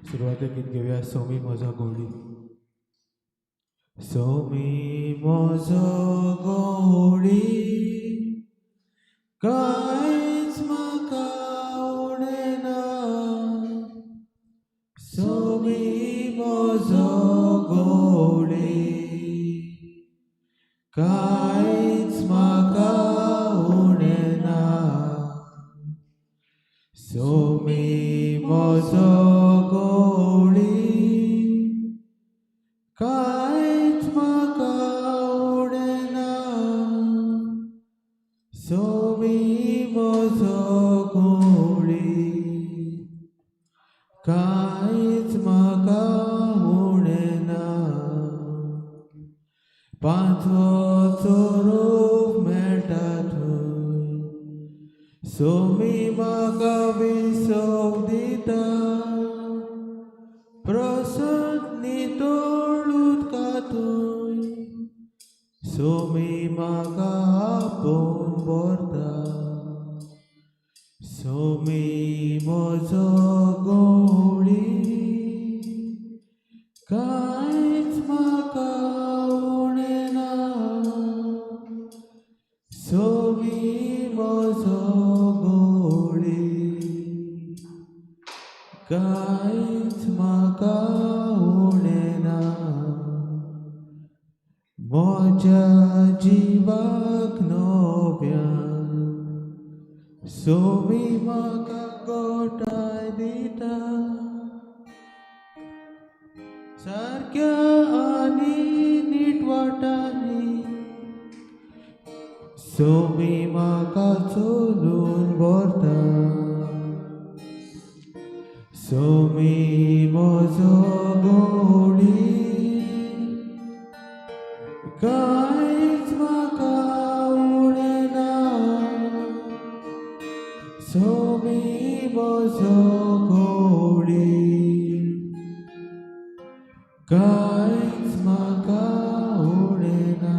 सुरवातेक गीत घेवया, सोमी म्हजो गोडी. सोमी म्हजो गोडी, कांयच म्हाका उणें ना. सोमी म्हजो गोडी, कांयच म्हाका उणें ना. सोमी म्हजो गोडी, कांयच म्हाका उणें ना. सोमी म्हजो गोडी, कांयच म्हाका उणें ना. पांचवो चोरूप मेळटा थंय, सोमी म्हाका विसव दिता. प्रसन्न नितळ उदका थंय, सोमी म्हाका आपोवन व्हरता. सोमी म्हजो गोडी, कांयच म्हाका उणें ना. सोमी म्हजो गोडी, कांयच म्हाका उणें ना. म्हज्या जिवाक नव्यान सोमी म्हाका गोठाय दिता. सारक्या आनी नीट वाटांनी सोमी म्हाका चलून व्हरता. सोमी म्हजो गोडी, कांयच म्हाका उणें ना. सोमी म्हजो गोडी, कांयच म्हाका उणें ना.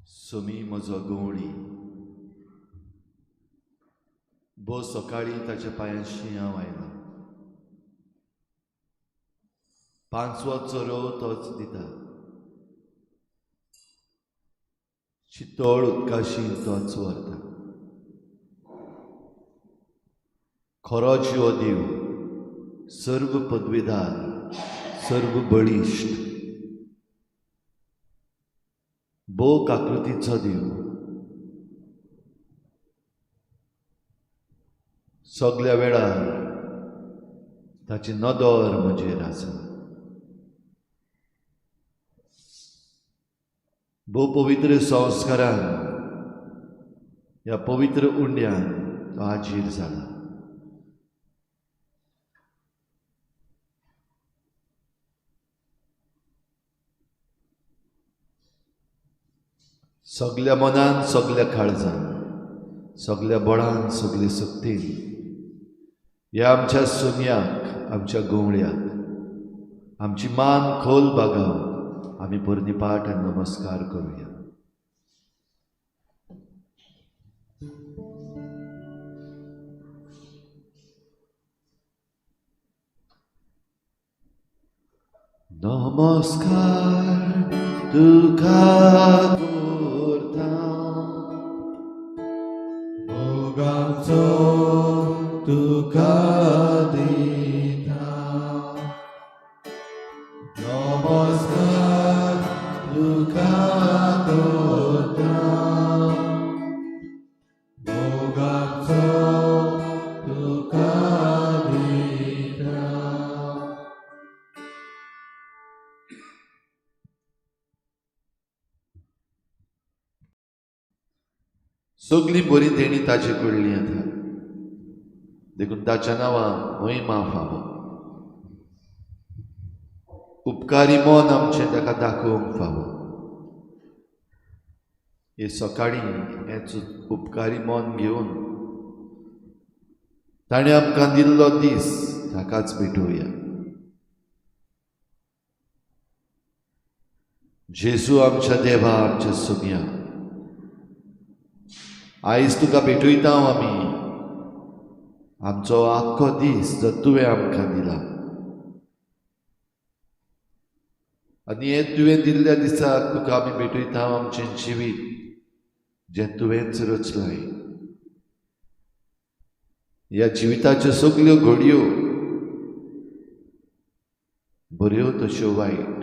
सोमी म्हजो गवळी, भोव सकाळीं ताच्या पांयांशी हांव आयलां. पांचवो चरो तोच दिता, शितोळ उदकाशी तोच व्हरता. खरो जिवो देव, सर्व पदवीदार, सर्व बळिश्ट, भोव काकृतीचो देव, सगल्या वेळार ताची नदर म्हजेर आसा. भोव पवित्र संस्कारान ह्या पवित्र उंड्यान तो हाजीर जाला. सगल्या मनान, सगल्या काळजान, सगल्या बळान, सगले शक्तीन ह्या आमच्या सोम्याक, आमच्या गवळ्याक आमची मान खोल बागावन आमी पोरणी पाठ आनी नमस्कार करुया. नमस्कार तुका करता, मोगाचो तुका दिता. नमस्कार तुका करता, मोगाचो तुका दिता. सगळी बरी देणी ताचे कडली येता, देखून ताच्या नांवान महिमा फावो. उपकारी मन आमचें ताका दाखोवंक फावो. हे सकाळीं हेंच उपकारी मन घेवन ताणें आमकां दिल्लो दीस ताकाच भेटोवया. जेजू आमच्या देवा, आमच्या सोम्या, आयज तुका भेटयता आमी आमचो आख्खो दीस जो तुवें आमकां दिला आनी हे तुवें दिल्ल्या दिसाक तुका आमी भेटयता आमचें जिवीत जें तुवेंच रचलां. ह्या जिविताच्यो सगल्यो घडयो बऱ्यो तश्यो वायट,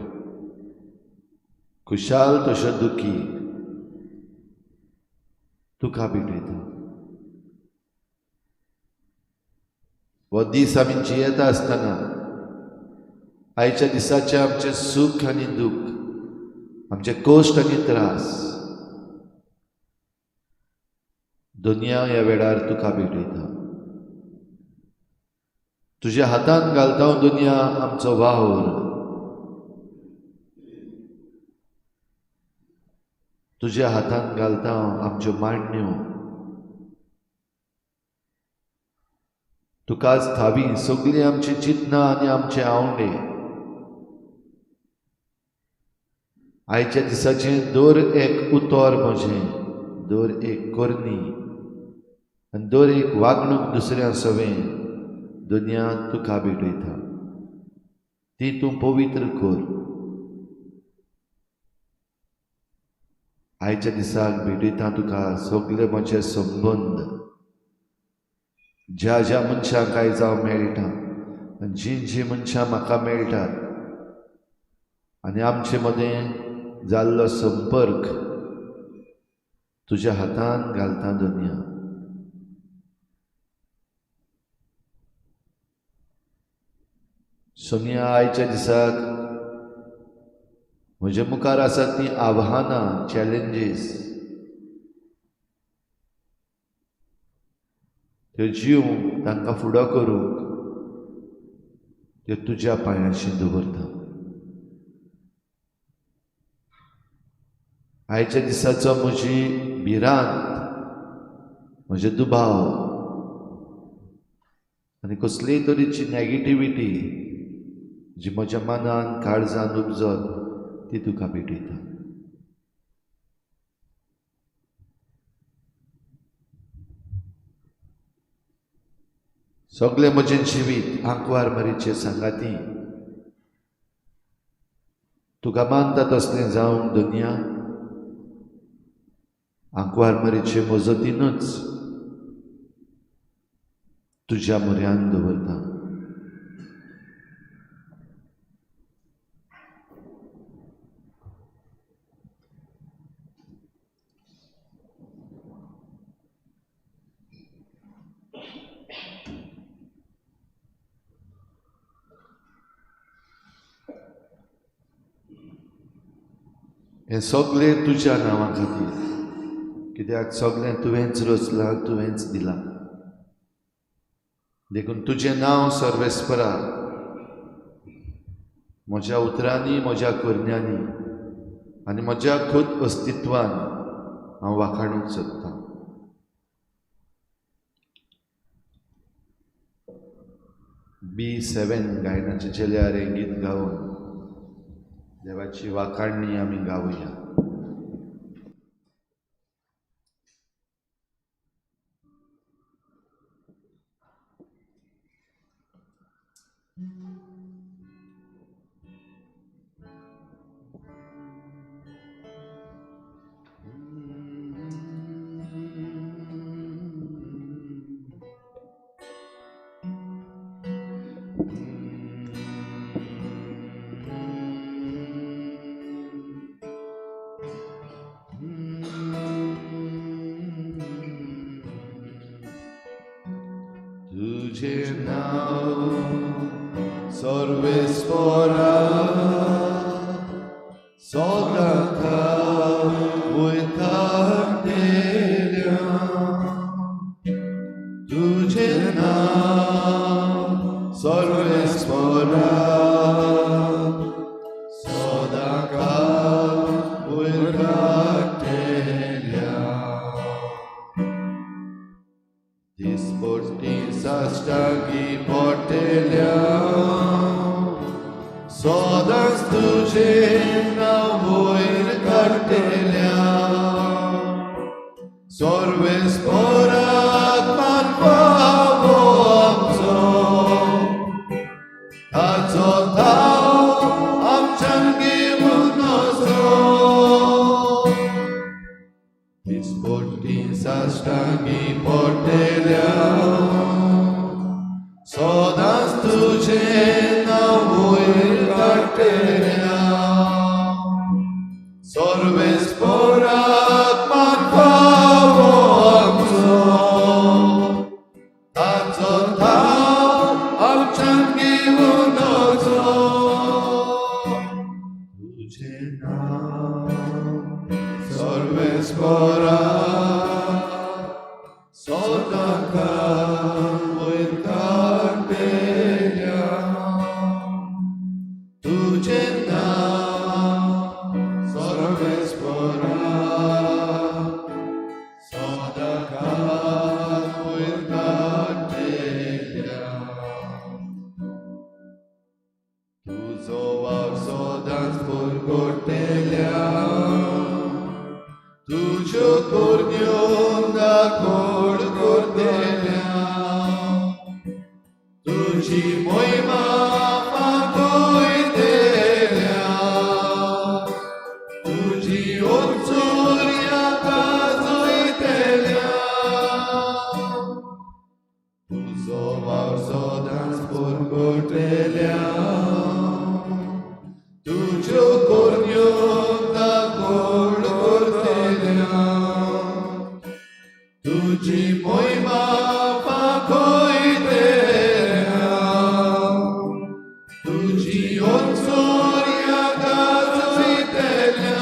खुशाल तश्यो दुखी तुका भेटयता. हो दीस आमी जियेता आसतना आयच्या दिसाचें आमचें सूख आनी दूख, आमचे कश्ट आनी त्रास दुनिया ह्या वेळार तुका भेटयता. तुज्या हातान घालता दुनिया आमचो वावर, तुज्या हातान घालता आमच्यो मांडण्यो. तुकाच थावी सगळीं आमची चिंतनां आनी आमचे आवंडे. आयच्या दिसाचें दर एक उतर म्हजें, दर एक करणी आनी दर एक वागणूक दुसऱ्या सवें दुनिया तुका भेटयता. ती तूं पवित्र कर. आयच्या दिसाक भेटयता तुका सगळे म्हजे संबंद, ज्या ज्या मनशांक आयज हांव मेळटा आनी जीं जीं मनशां म्हाका मेळटात आनी आमचे मदें जाल्लो संपर्क तुज्या हातान घालता दुनिया. सोनिया, आयच्या दिसाक म्हजे मुखार आसात तीं आव्हानां, चॅलेंजीस, त्यो जिवंक, तांकां फुडो करूंक त्यो तुज्या पांयांशी दवरता. आयच्या दिसाचो म्हजी भिरांत, म्हजे दुबाव आनी कसलीय तरेची नॅगेटिविटी जी म्हज्या मनान काळजान उपजत ती तुका भेटयता. सगळें म्हजें जिवीत आंकवार मारीचे सांगाती तुका मानता तसलें जावंक दुनिया आंकवार मारीचे मजतीनूच तुज्या म्हऱ्यान दवरता. हें सगळें तुज्या नांवा खातीर, कित्याक सगळें तुवेंच रचलां, तुवेंच दिलां. देखून तुजें नांव सर्वेस्परा म्हज्या उतरांनी, म्हज्या करण्यांनी आनी म्हज्या खुद अस्तित्वान हांव वाखाणूंक सोदतां. B7 गायनाच्या चेल्यार हें गीत गावन देवाची वाखाणणी आमी गावया. तुझे नाव सर्वेस्परा सदांकाळ वयताटेल्या, तुझे नाव सर्वेस्परा सदांकाळ वयताटेल्या. दिसपट्टी साश्टांगी पडटेल्या सदांच तुजें नांव वयर काडटेल्या, सर्वेस्परा साश्टांगी पडटेल्या सदांच तुजें नांव वयर काडटेल्या सर्वेस्पराक मान फावो आमचो ताचो थाव आमच्यान घेवन वचो तुजें नांव सर्वेस्परा सदांकाळ वयर काडटेल्या तुजें नांव सर्वेस्परा सदांकाळ वयर काडटेल्या तुजो वावर सदांच परगटेल्या तुज्यो करण्यो दाखोड करतेल्या तुजी मोहिमा फांतोयतेल्या तुजी ओचोर्या गाजयतेल्या तुजो वावर सदांच परगटेल्या तुज्यो करण्यो दाखोड करतेल्या तुजी मोहिमा फांतोयतेल्या तुजी ओचोर्या गाजयतेल्या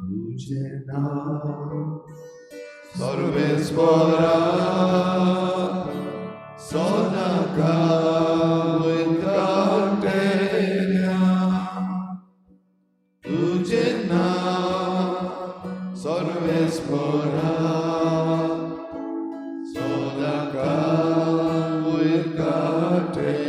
तुजें नांव सर्वेस्परा सदांकाळ वयर काडटेल्या तुजें नांव सर्वेस्परा सदांकाळ वयर काडटेल्या.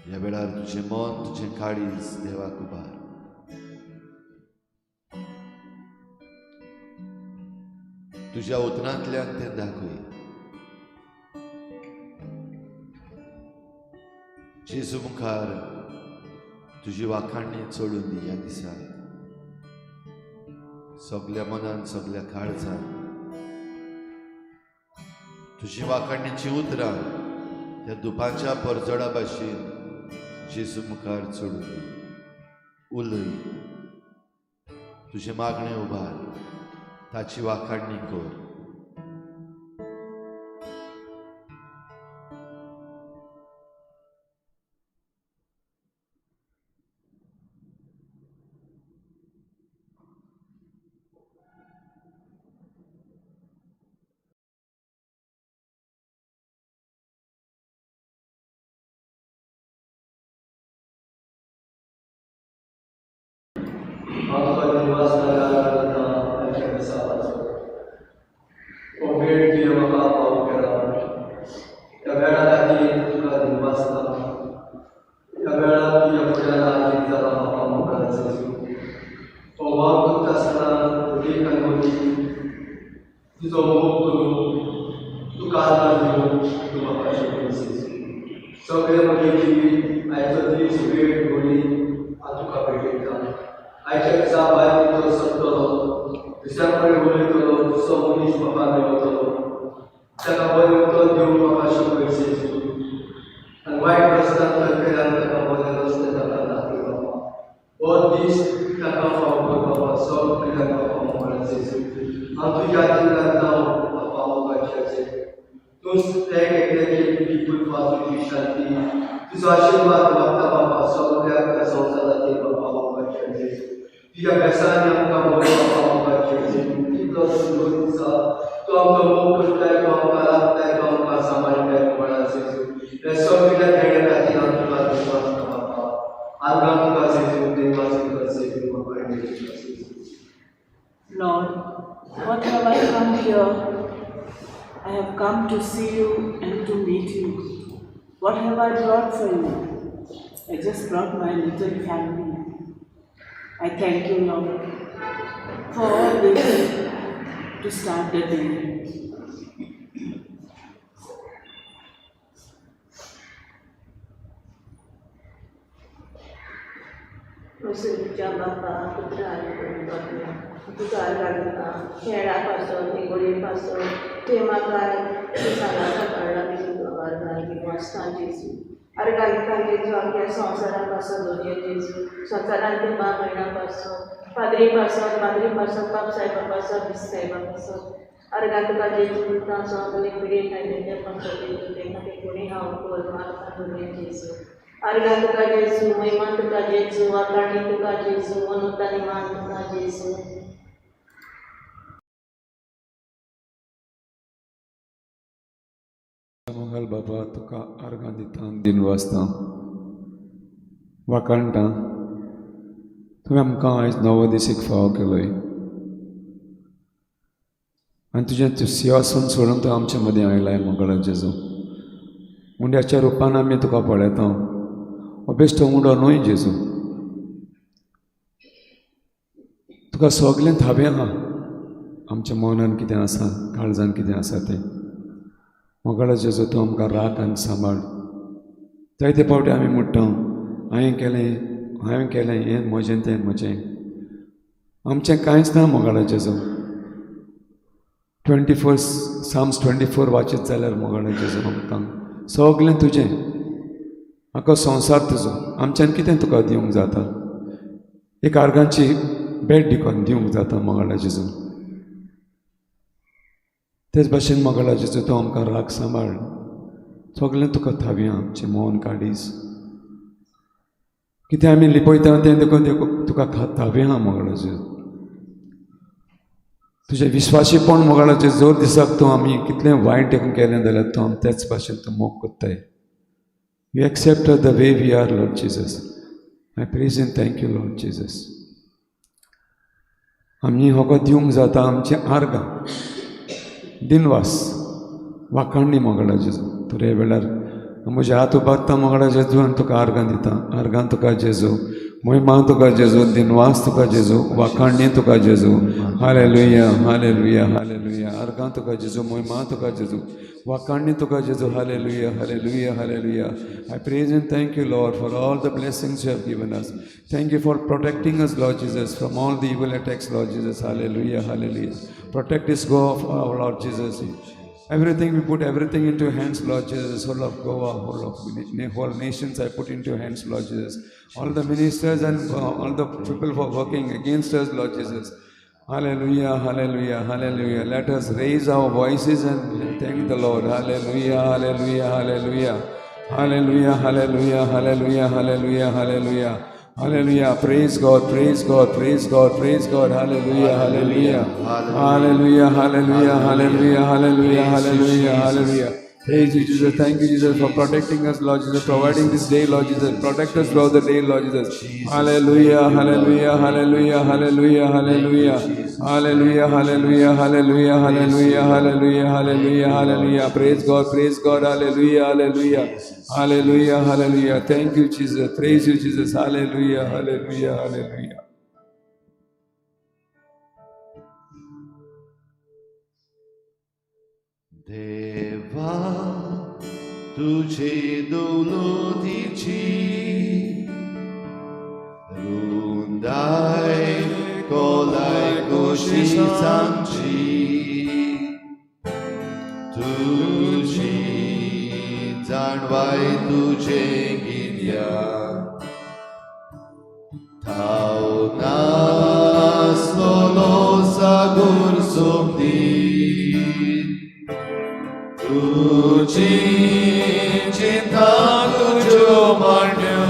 ह्या वेळार तुजें मन तुजें काळीज देवाक उबार. तुज्या उतरांतल्यान तें दाखय. जेजू मुखार तुजी वाखाणणी चडून दी ह्या दिसा सगल्या मनान सगल्या काळजान तुजी वाखाणीची उतरां त्या दुपाच्या परजडा भाशेन जेजू मुखार चडून दी. उलय, तुजें मागणें उबार, ताची वाखाणणी कर. come here, I have come to see you and to meet you. What have I brought for you? I just brought my little family. I thank you, Lord, for all this to start the day. मुसुरीच्या बापा पुत्रा आनी पवित्र तुका आर्गां खेळा पासून निगोळी पासून तुवें म्हाका सांगाता काडला तुका आर्गां वाचता जेजू. आर्गां दिता जेजू आमच्या संवसारा पासून दोनय जेजू, संवसारान ते मा भयणा पासून, पाद्री पासून, माद्री पासून, बाप साहेबा पासून, बीस साहेबा पासून आर्गां तुका जेजू दिता. सगळे पिडेन आयले त्या पासून जेजू, ते खातीर कोणी हांव कर म्हाका दोनय जेजू. आर्गां तुका जेजू, महिमा तुका जेजू, वाखाणी तुका जेजू, मनोत आनी मान तुका जेजू. मंगल बाबा तुका आर्गां दिता, दिन वाचता, वाखाणटा. तुवें आमकां आयज नवो दीस एक फावो केलोय आनी तुजें सिंहासन सोडून तूं आमचे मदीं आयलाय मंगळा जेजू. उंड्याच्या रुपान आमी तुका पळयता, हो बेश्टो उंडो न्हय जेजू, तुका सगळें थावें आहा. आमच्या मनान कितें आसा, काळजान कितें आसा तें मोगाळा जेजू तूं आमकां राख आनी सांबाळ. जायते फावटी आमी म्हणटा हांवें केलें, हांवें केलें, हें म्हजें तें म्हजें, आमचें कांयच ना मोगाळा जेजू. 24 Psalms 24 वाचीत जाल्यार मोगाळा जेजू आमकां सगळें तुजें, आखो संवसार तुजो. आमच्यान कितें तुका दिवंक जाता? एक आर्गांची भेट देखून दिवंक जाता मोगाळा जेजू. तेच भाशेन मोगाळा जेजू तूं आमकां राख सांबाळ, सगळें तुका थावया. आमचें मन काडीस कितें आमी लिपयता तें देखून तुका थावया मोगाळा जेजू. तुजें विश्वासीपण मोगाळाचें जोर दिसाक तूं आमी कितलें वायट देखून केलें जाल्यार तूं आम तेच भाशेन तूं मोग कोत्ताय. You accept the way we are, Lord Jesus. I praise and thank you, Lord Jesus. आमी होको दिवंक जाता आमचें आर्गां, दिनवास, वाखाणणी मोगाळा जेजू. तर ह्या वेळार म्हजे हात उबारता मोगाळा जेजू आनी तुका आर्गां दिता. आर्गां तुका जेजू, महिमा तुका जेजू, दिनवास तुका जेजू, वाखाणणी तुका जेजू. Hallelujah, hallelujah, hallelujah. आर्गां तुका जेजू, महिमा तुका जेजू, वाखाणणी तुका जेजू. Hallelujah, hallelujah, hallelujah. I praise and thank you, Lord, for all the blessings you have given us. Thank you for protecting us, Lord Jesus, from all the evil attacks, Lord Jesus. Hallelujah, hallelujah. Protect this Goa of our Lord Jesus. Everything we put everything into your hands, Lord Jesus. Whole of Goa, whole of whole nations I put into your hands, Lord Jesus. All the ministers and all the people who are working against us, Lord Jesus. Hallelujah, hallelujah, hallelujah. Let us raise our voices and thank the Lord. Hallelujah, hallelujah, hallelujah. Hallelujah, hallelujah, hallelujah, hallelujah, hallelujah. Hallelujah. Praise God, praise God, praise God, praise God. Hallelujah, hallelujah. Hallelujah, hallelujah, hallelujah, hallelujah, hallelujah, hallelujah. Praise you, Jesus. Thank you, Jesus, for protecting us, Lord Jesus, providing this day, Lord Jesus. Protect us throughout the day, Lord Jesus. Hallelujah, hallelujah, hallelujah, hallelujah, hallelujah. Hallelujah, hallelujah, hallelujah, hallelujah, hallelujah, hallelujah, hallelujah. Praise God, praise God, hallelujah, hallelujah. Hallelujah, hallelujah. Thank you, Jesus. Praise you, Jesus. Hallelujah, hallelujah, hallelujah. देवा तुझे दौलतीची रुंदाय coli कोशी सांगची, तुझी जाणवाय तुझे गिन्यान थाव नासलोलो सागोर सोमती, तुझी चिंता तुज्यो मांड्यो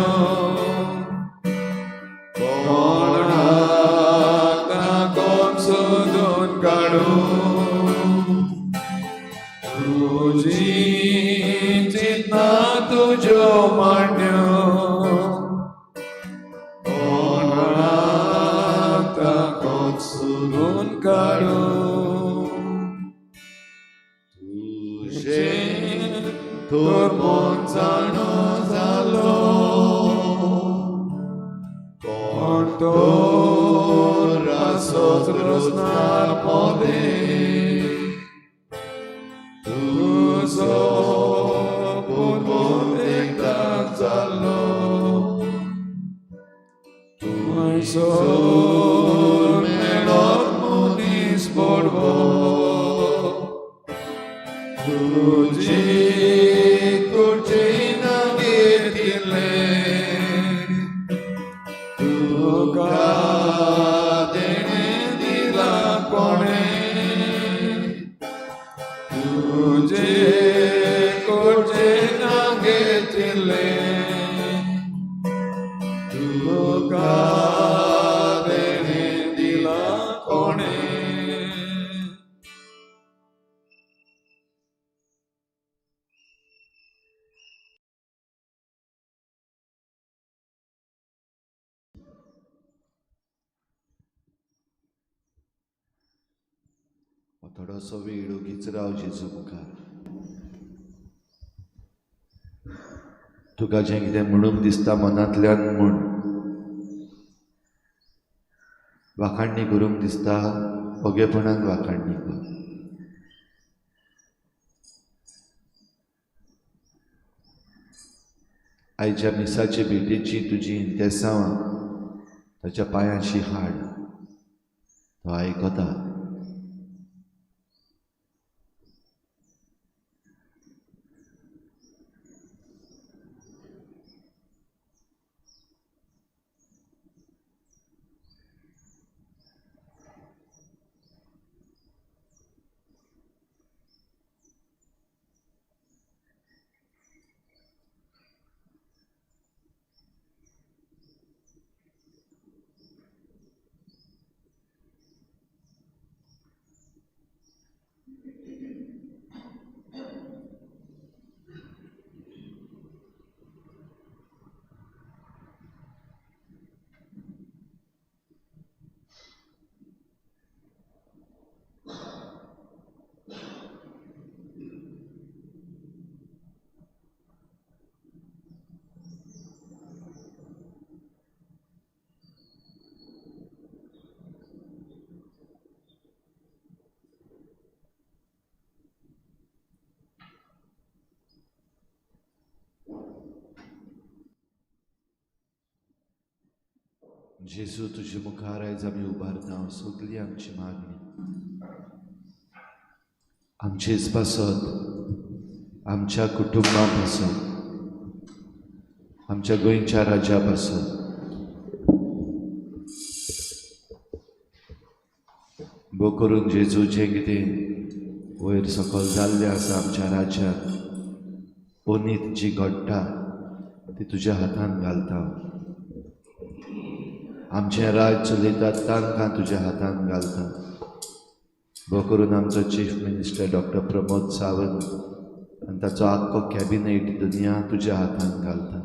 कोणाक ना कोण सोदून काडूं, तुझी चिंता तुज्यो मांड्यो कोणाक ना कोण सोदून काडूं. प्रस्नार मोदें तुजो पूत एकदां जालो थंयसर मेळत मनीस बडवो तुजी कुडचें ना घेतिल्लें तुका देणें दिलां कोणें तुजे कुडचें ना घेतिल्लें तुका देणें दिलां कोणें. थोडोसो वेळ ओगीच राव जेजू मुखार. तुका जें कितें म्हणूंक दिसता मनांतल्यान म्हूण, वाखाणणी करूंक दिसता ओगेपणान वाखाणणी कर. आयच्या मिसाचे भेटेची तुजी इंतेसांवां ताच्या पांयांशी हाड, तो आयकता. जेजू तुजे मुखार आयज आमी उबारता सगली आमची मागणी, आमचेच पासत, आमच्या कुटुंबा पासत, आमच्या गोंयच्या राज्या पासत. भो करून जेजू जें कितें वयर सकयल जाल्लें आसा आमच्या राज्यांत, ओनीत जी घडटा ती तुज्या हातान घालता. आमचें राज चलयतात तांकां तुज्या हातान घालता. भो करून आमचो chief minister doctor Pramod Sawant आनी ताचो आख्खो कॅबिनेट दुनिया तुज्या हातान घालता.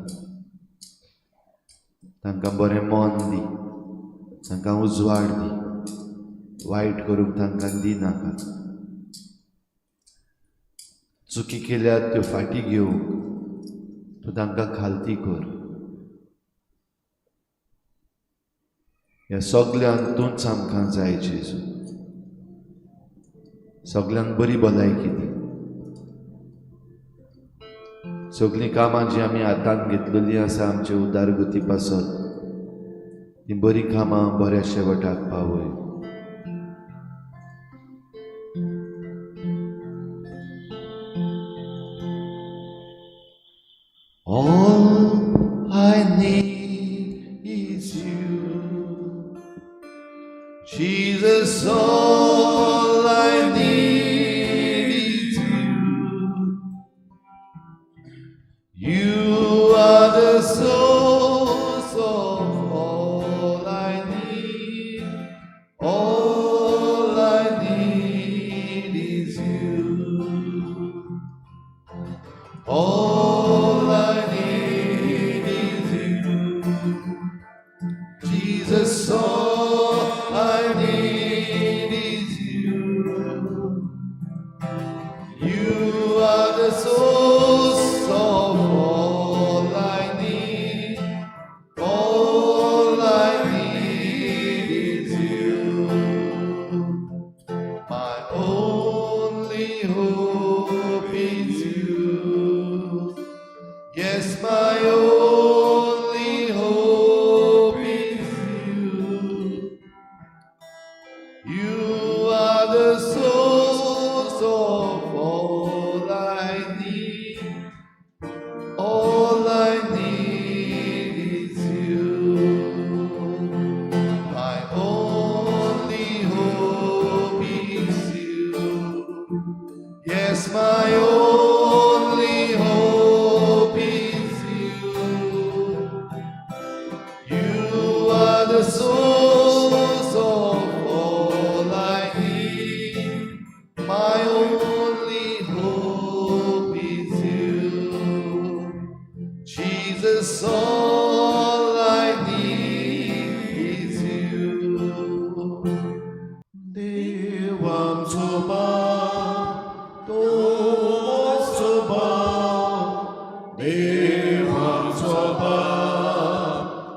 तांकां बरें मन दी, तांकां उजवाड दी, वायट करूंक तांकां दिनाका. चुकी केल्यार त्यो फाटीं घेवंक तूं तांकां खालती कर. ह्या सगल्यांक तूंच आमकां जाय जेजू. सगल्यांक बरी भलायकी दी. सगळीं कामां जीं आमी हातांत घेतलेलीं आसा आमचे उदारगती पासत, तीं बरीं कामां बऱ्या शेवटाक पावय. All I need is you, Jesus, all I need is you. You are the source of all I need. All I need is you. All I need is you. Jesus, all I need is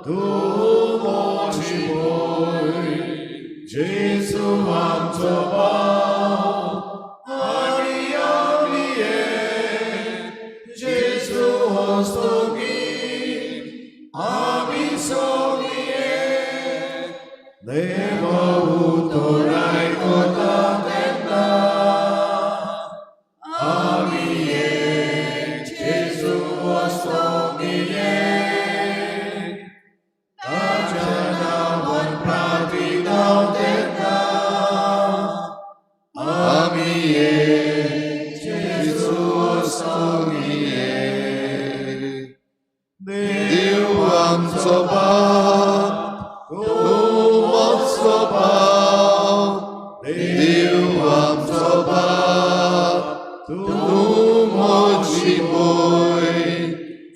तूं मोची पय जेजू आमचो बाप आनी आमी एक जेजू हस्तुकी आमी सगळीं एक देवा उतर आयकता तेन्ना आमी एक जेजू हस्तुकी एक ताच्या नांवान प्रार्थितांव तेन्ना आमी एक जेजू हस्तुकी एक देव आमचो बाप तूं म्हजो बाप देव आमचो बाप तूं म्हजी भूंय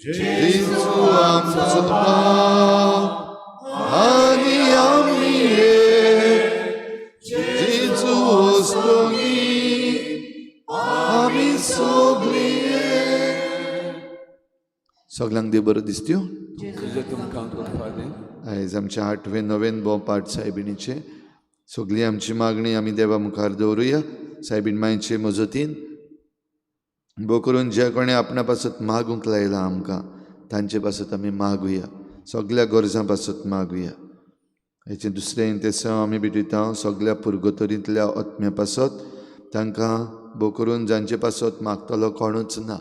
जेजू आमचो बाप आनी आमी एक जेजू हस्तुकी आमी सगळीं एक. सगल्यांक देव बरो दिसत्यो. जेजू तुमकां कृपा दी. आयज आमच्या आठवे नवेन भोंवपाट सायबिणीचे सगळी आमची मागणी आमी देवा मुखार दवरुया सायबीण मांयचे मजतीन. भोव करून जे कोणें आपणा पासत मागूंक लायलां आमकां तांचे पासत आमी मागुया, सगल्या गरजां पासत मागुया. हेचें दुसरें इंतेसांव आमी भेटयता सगल्या पुर्गोतरींतल्या आत्म्या पासत, तांकां भोव करून जांचे पासत मागतलो कोणूच ना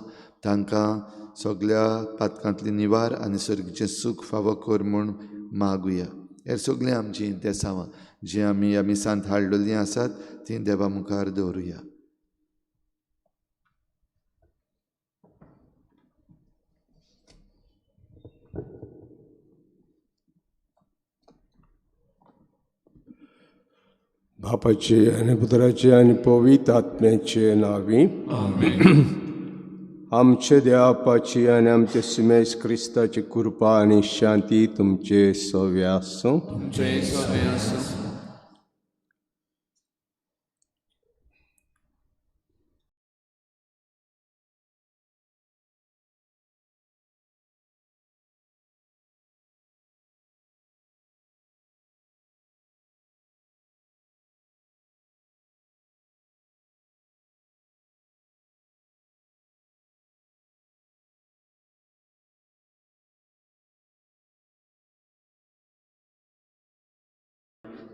तांकां सगल्या पातकांतली निवार आनी सर्गीचें सूख फावो कर म्हूण मागुया. हे सगळीं आमचीं इंतेसांवां जीं आमी ह्या मिसांत हाडलेलीं आसात तीं देवा मुखार दवरुया. बापाचे आनी पुत्राचे आनी पवित्र आत्म्याचे नांवी आमचे देवापाची आनी आमचे सुमेश क्रिस्ताची कृपा आनी शांती तुमचे सव्य आसूं. तुमचे सवे आसूं.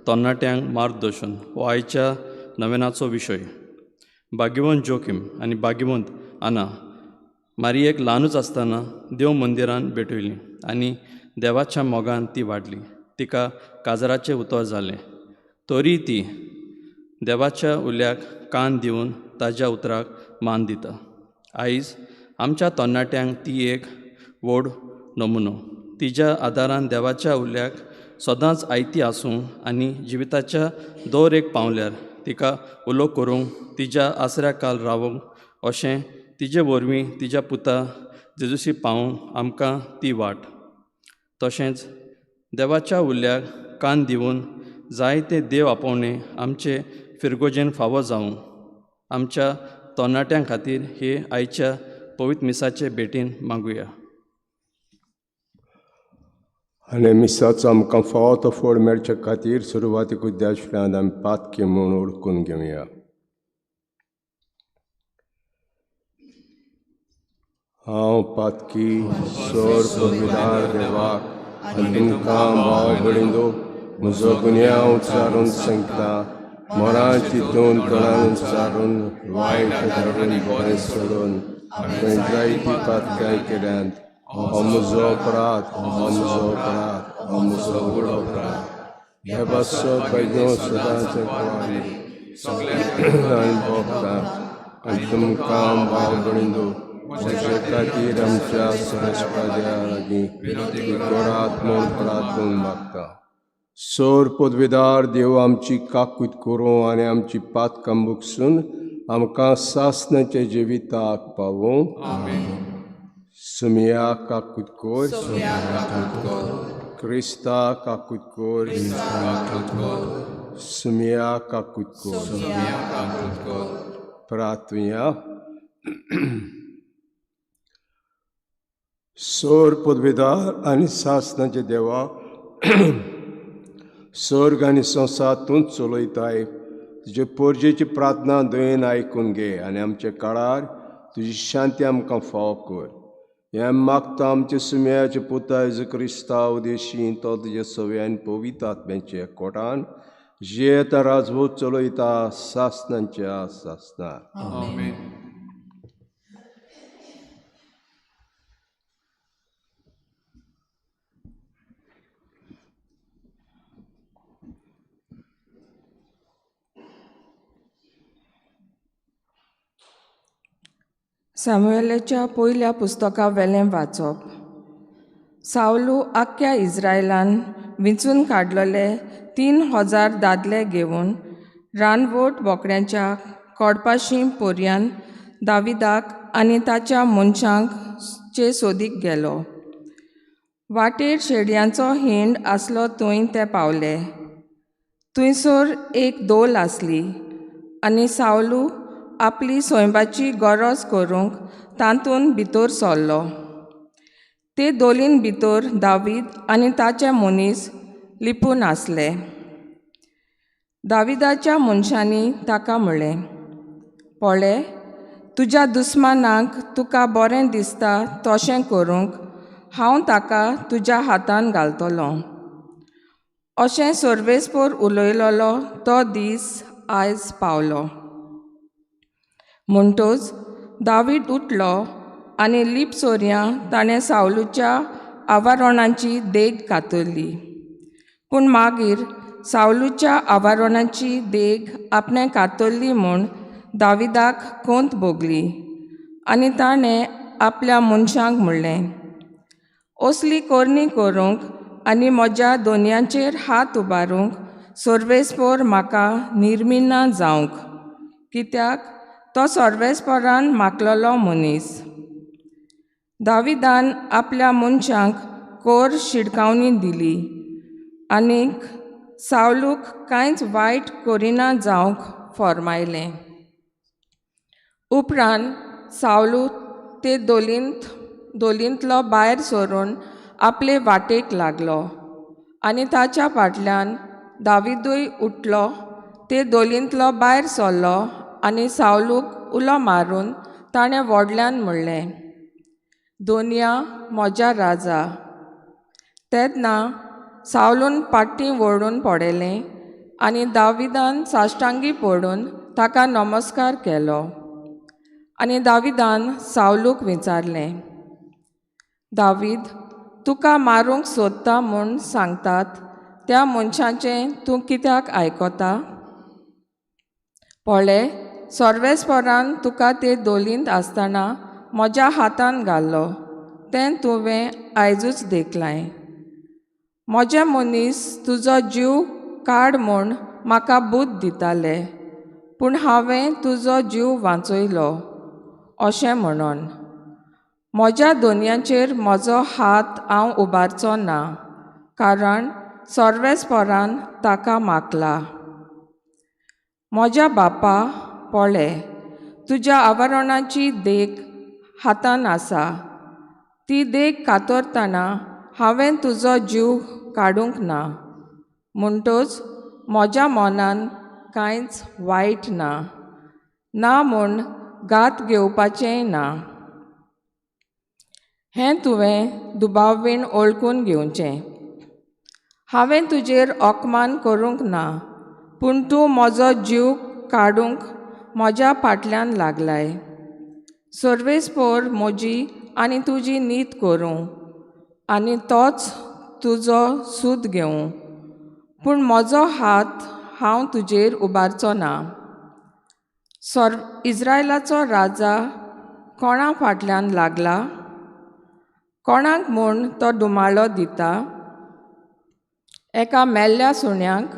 तरणाट्यांक मार्गदर्शन हो आयच्या नवेनाचो विशय. भाग्यवंत जोकीम आनी भाग्यवंत आना मारियेक ल्हानूच आसतना देव मंदिरान भेटयली आनी देवाच्या मोगान ती वाडली. तिका काजराचें उतर जालें तरी ती देवाच्या उल्याक कान दिवन ताज्या उतराक मान दिता. आयज आमच्या तरणाट्यांक ती एक व्हड नमुनो. तिज्या आदारान देवाच्या उल्याक सदांच आयती आसूं आनी जिविताच्या दर एक पावल्यार तिका उलो करूंक तिज्या आसऱ्या काल रावूंक अशें तिजे वरवीं तिज्या पुता जेजूशी पावूंक आमकां ती वाट. तशेंच देवाच्या उल्याक कान दिवन जायते देव आपोवणे आमचे फिरगोजेन फावो जावं आमच्या तरणाट्यां खातीर हे आयच्या पवित्र मिसाचे भेटीन मागुया. आनी मिसाचो आमकां फावो तो फोड मेळचे खातीर सुरवातीक उद्देशान आमी पातकी म्हूण ओळखून घेवया. हांव पातकी सोर पविदार देवाक आनी तुमकां भाव भयणींनो म्हजो गुन्यांव उच्चारून सांगता. मरां चिंतून तणान उच्चारून वायट धरून बरें सोडून हांवें जायतीं पातकां केल्यांत. हो म्हजो अपराध, हो म्हजो अपराध, हो म्हजो व्हड अपराध. हे पासत भयणो सदांच कुवारी आनी भोगता आनी तुमकां भाव भयणींनो म्हजे खातीर आमच्या सरस्पत्या लागीं करात म्हूण प्रार्थून मागता. सोर पदवेदार देव आमची काकूत करूं आनी आमची पातकां बुकसून आमकां सासणाच्या जिविताक पावूं. सुमिया काकूत कोर, क्रिस्ता काकूत कोर, सुमिया काकूत कोर. प्रार्थुया. सोर पदवेदार आनी सासनाचे देवा, स्वर्ग आनी संवसार तूंच चलयताय. तुजे पोरजेची प्रार्थना दयेन आयकून घे आनी आमच्या काळार तुजी शांती आमकां फावो कर. हें मागता आमच्या सुम्याचे पुता जेजू क्रिस्ता उदेशी, तो तुजे सव्यान पवित्र आत्म्याच्या कोटान जियेता राजवट चलयता सासनांच्या सासनां. आमेन. सामुएलाच्या पयल्या पुस्तका वेलें वाचप. सावलू आख्ख्या इस्रायलान विंचून काडलेले 3000 दादले घेवन रानवट बोकड्यांच्या कोडपाशी पोरयान दाविदाक आनी ताच्या मनशांक चे सोदीक गेलो. वाटेर शेडयांचो हिंड आसलो थंय ते पावले. थंयसर एक दोल आसली आनी सावलू आपली सोंयबाची गरज करूंक तातूंत भितर सरलो. ते दोलीन भितर दावीद आनी ताचे मनीस लिपून आसले. दाविदाच्या मनशांनी ताका म्हळें, पळय, तुज्या दुस्मानाक तुका बरें दिसता तशें करूंक हांव ताका तुज्या हातान घालतलो. अशें सर्वेस्पोर उलयलोलो तो दीस आयज पावलो. म्हणटच दावीद उठलो आनी लिपचोरयां ताणें सावलूच्या आवारणाची देग कातरली. पूण मागीर सावलूच्या आवारणाची देग आपणें कातरली म्हूण दाविदाक कोंत भोगली आनी ताणें आपल्या मनशांक म्हणलें, असली करणी करूंक आनी म्हज्या दोनयांचेर हात उबारूंक सर्वेस्पोर म्हाका निर्मिना जावंक, कित्याक तो सर्वेस्पोरान माकलेलो मनीस. दाविदान आपल्या मनशांक कोर शिडकावणी दिली आनीक सावलूक कांयच वायट करिना जावंक फॉर्मायलें. उपरांत सावलू ते दोलींतलो भायर सरून आपले वाटेक लागलो आनी ताच्या फाटल्यान दाविदूय उठलो, ते दोलींतलो भायर सरलो आनी सावलूक उलो मारून ताणें व्हडल्यान म्हणलें, दोनया म्हज्या राजा. तेन्ना सावलून पाटी वळून पडयलें आनी दाविदान साश्टांगी पडून ताका नमस्कार केलो. आनी दाविदान सावलूक विचारलें, दावीद, तुका मारूंक सोदता म्हूण सांगतात त्या मनशाचें तूं कित्याक आयकता? पळय, सर्वेस्पोरान तुका ते दोलींत आसतना म्हज्या हातान घाल्लो तें तुवें आयजूच देखलाय. म्हजे मनीस तुजो जीव काड म्हूण म्हाका बूद दिताले, पूण हांवें तुजो जीव वांचयलो. अशें म्हणून म्हज्या दोनयांचेर म्हजो हात हांव उबारचो ना, कारण सर्वेस्पोरान ताका मागला. म्हज्या बापा, पळय, तुज्या आवरणाची देख हातान आसा. ती देख कातरतना हांवें तुजो जीव काडूंक ना, म्हणटच म्हज्या मनान कांयच वायट ना, ना म्हूण घात घेवपाचेंय ना. हें तुवें दुबावीण वळखून घेवचें. हांवें तुजेर अपमान करूंक ना, पूण तूं म्हजो जीव काडूंक म्हज्या फाटल्यान लागलाय. सर्वेस्पोर म्हजी आनी तुजी नीत करूं आनी तोच तुजो सूद घेवं, पूण म्हजो हात हांव तुजेर उबारचो ना. इस्रायलाचो राजा कोणा फाटल्यान लागला? कोणाक म्हूण तो दुमाळो दिता? एका मेल्ल्या सुण्याक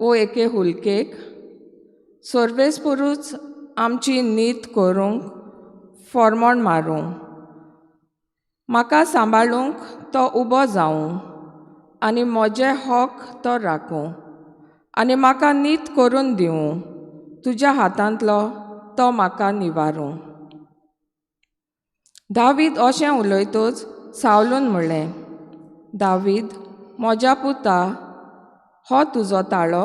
वो एके हुलकेक? सर्वेस्पोरूच आमची नीत करूंक फॉर्मोण मारूं, म्हाका सांबाळूंक तो उबो जावं आनी म्हजें हक तो राखूं आनी म्हाका नीत करून दिवं, तुज्या हातांतलो तो म्हाका निवारूं. दावीद अशें उलयतच सावलून म्हणलें, दावीद म्हज्या पुता, हो तुजो ताळो.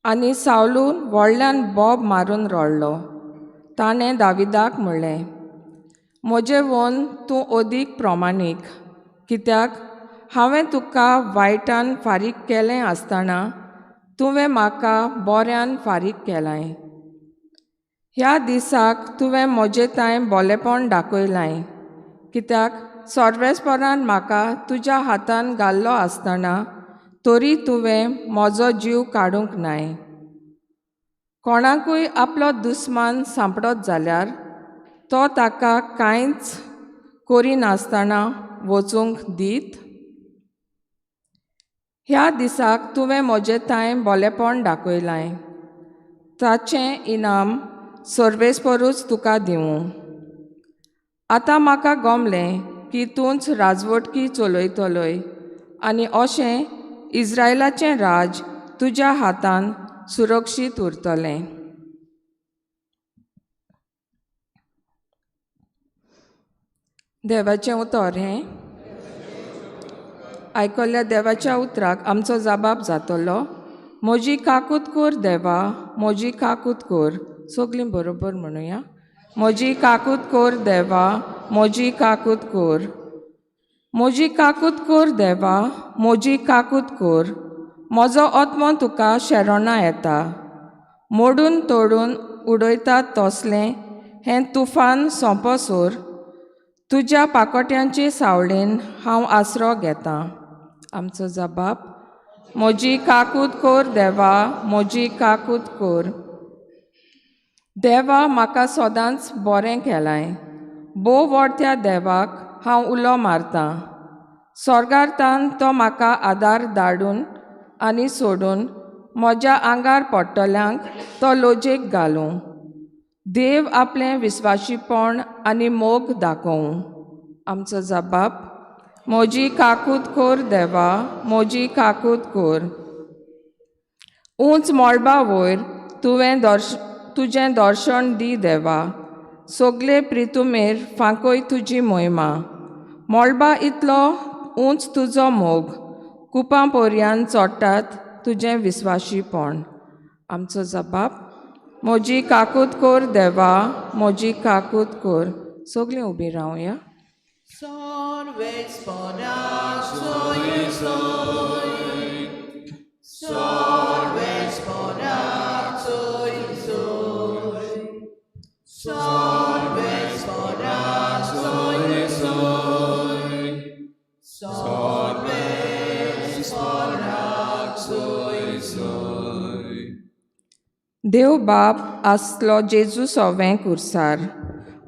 आनी सावलून व्हडल्यान बोब मारून रडलो. ताणें दाविदाक म्हणलें, म्हजे वन तूं अदीक प्रमाणीक, कित्याक हांवें तुका वायटान फारीक केलें आसतना तुवें म्हाका बऱ्यान फारीक केलाय. ह्या दिसाक तुवें म्हजे तांय बोलेपण दाखयलाय, कित्याक सर्वेस्परान म्हाका तुज्या हातान घाल्लो आसतना तरी तुवें म्हजो जीव काडूंक नाय. कोणाकूय आपलो दुस्मान सांपडत जाल्यार तो ताका कांयच करिनासतना वचूंक दीत. ह्या दिसाक तुवें म्हजें तांय बोलेपण दाखयलाय, ताचें इनाम सर्वेस्परूच तुका दिवूं. आतां म्हाका गमलें की तूंच राजवटकी चलयतलोय आनी अशें इस्रायलाचें राज तुज्या हातान सुरक्षीत उरतलें. देवाचें उतर हें आयकल्ल्या देवाच्या उतराक आमचो जबाब जातलो. म्हजी काकूत कर देवा, म्हजी काकूत कर. सगळीं बरोबर म्हणुया, म्हजी काकूत कर देवा, म्हजी काकूत कर. म्हजी काकूत कर देवा, म्हजी काकूत कर. म्हजो आत्मो तुका शरणा येता. मोडून तोडून उडयतात तसलें हें तुफान सोंपोसर तुज्या पाकोट्यांचे सावळेन हांव आसरो घेतां. आमचो जबाब, म्हजी काकूत कर देवा, म्हजी काकूत कर. देवा म्हाका सदांच बरें केलाय. भोव व्हडत्या देवाक हांव उलो मारतां. स्वर्गार्थान तो म्हाका आदार धाडून आनी सोडून म्हज्या आंगार पडटल्यांक तो लोजेक घालूं. देव आपलें विस्वाशीपण आनी मोग दाखोवं. आमचो जबाब, म्हजी काकूत कर देवा, म्हजी काकूत कर. उंच मळबा वयर तुवें तुजें दर्शन दी देवा. सगळे प्रितुमेर फांकय तुजी मोहिमा. मळबा इतलो उंच तुजो मोग, कुपां पोरयान चोडटात तुजें विस्वाशीपण. आमचो जबाब, म्हजी काकूत कर देवा, म्हजी काकूत कर. सगळीं उबीं रावया. देव बाप आसलो जेजू सोवें कुर्सार,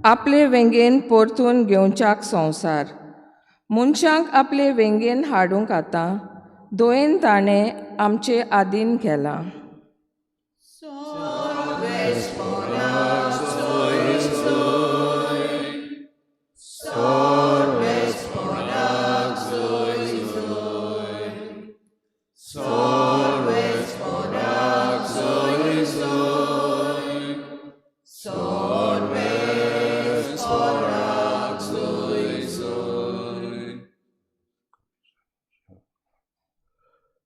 आपले वेंगेन परतून घेवच्याक संवसार. मनशांक आपले वेंगेन हाडूंक आतां दोयेन ताणें आमचे आदीन केलां.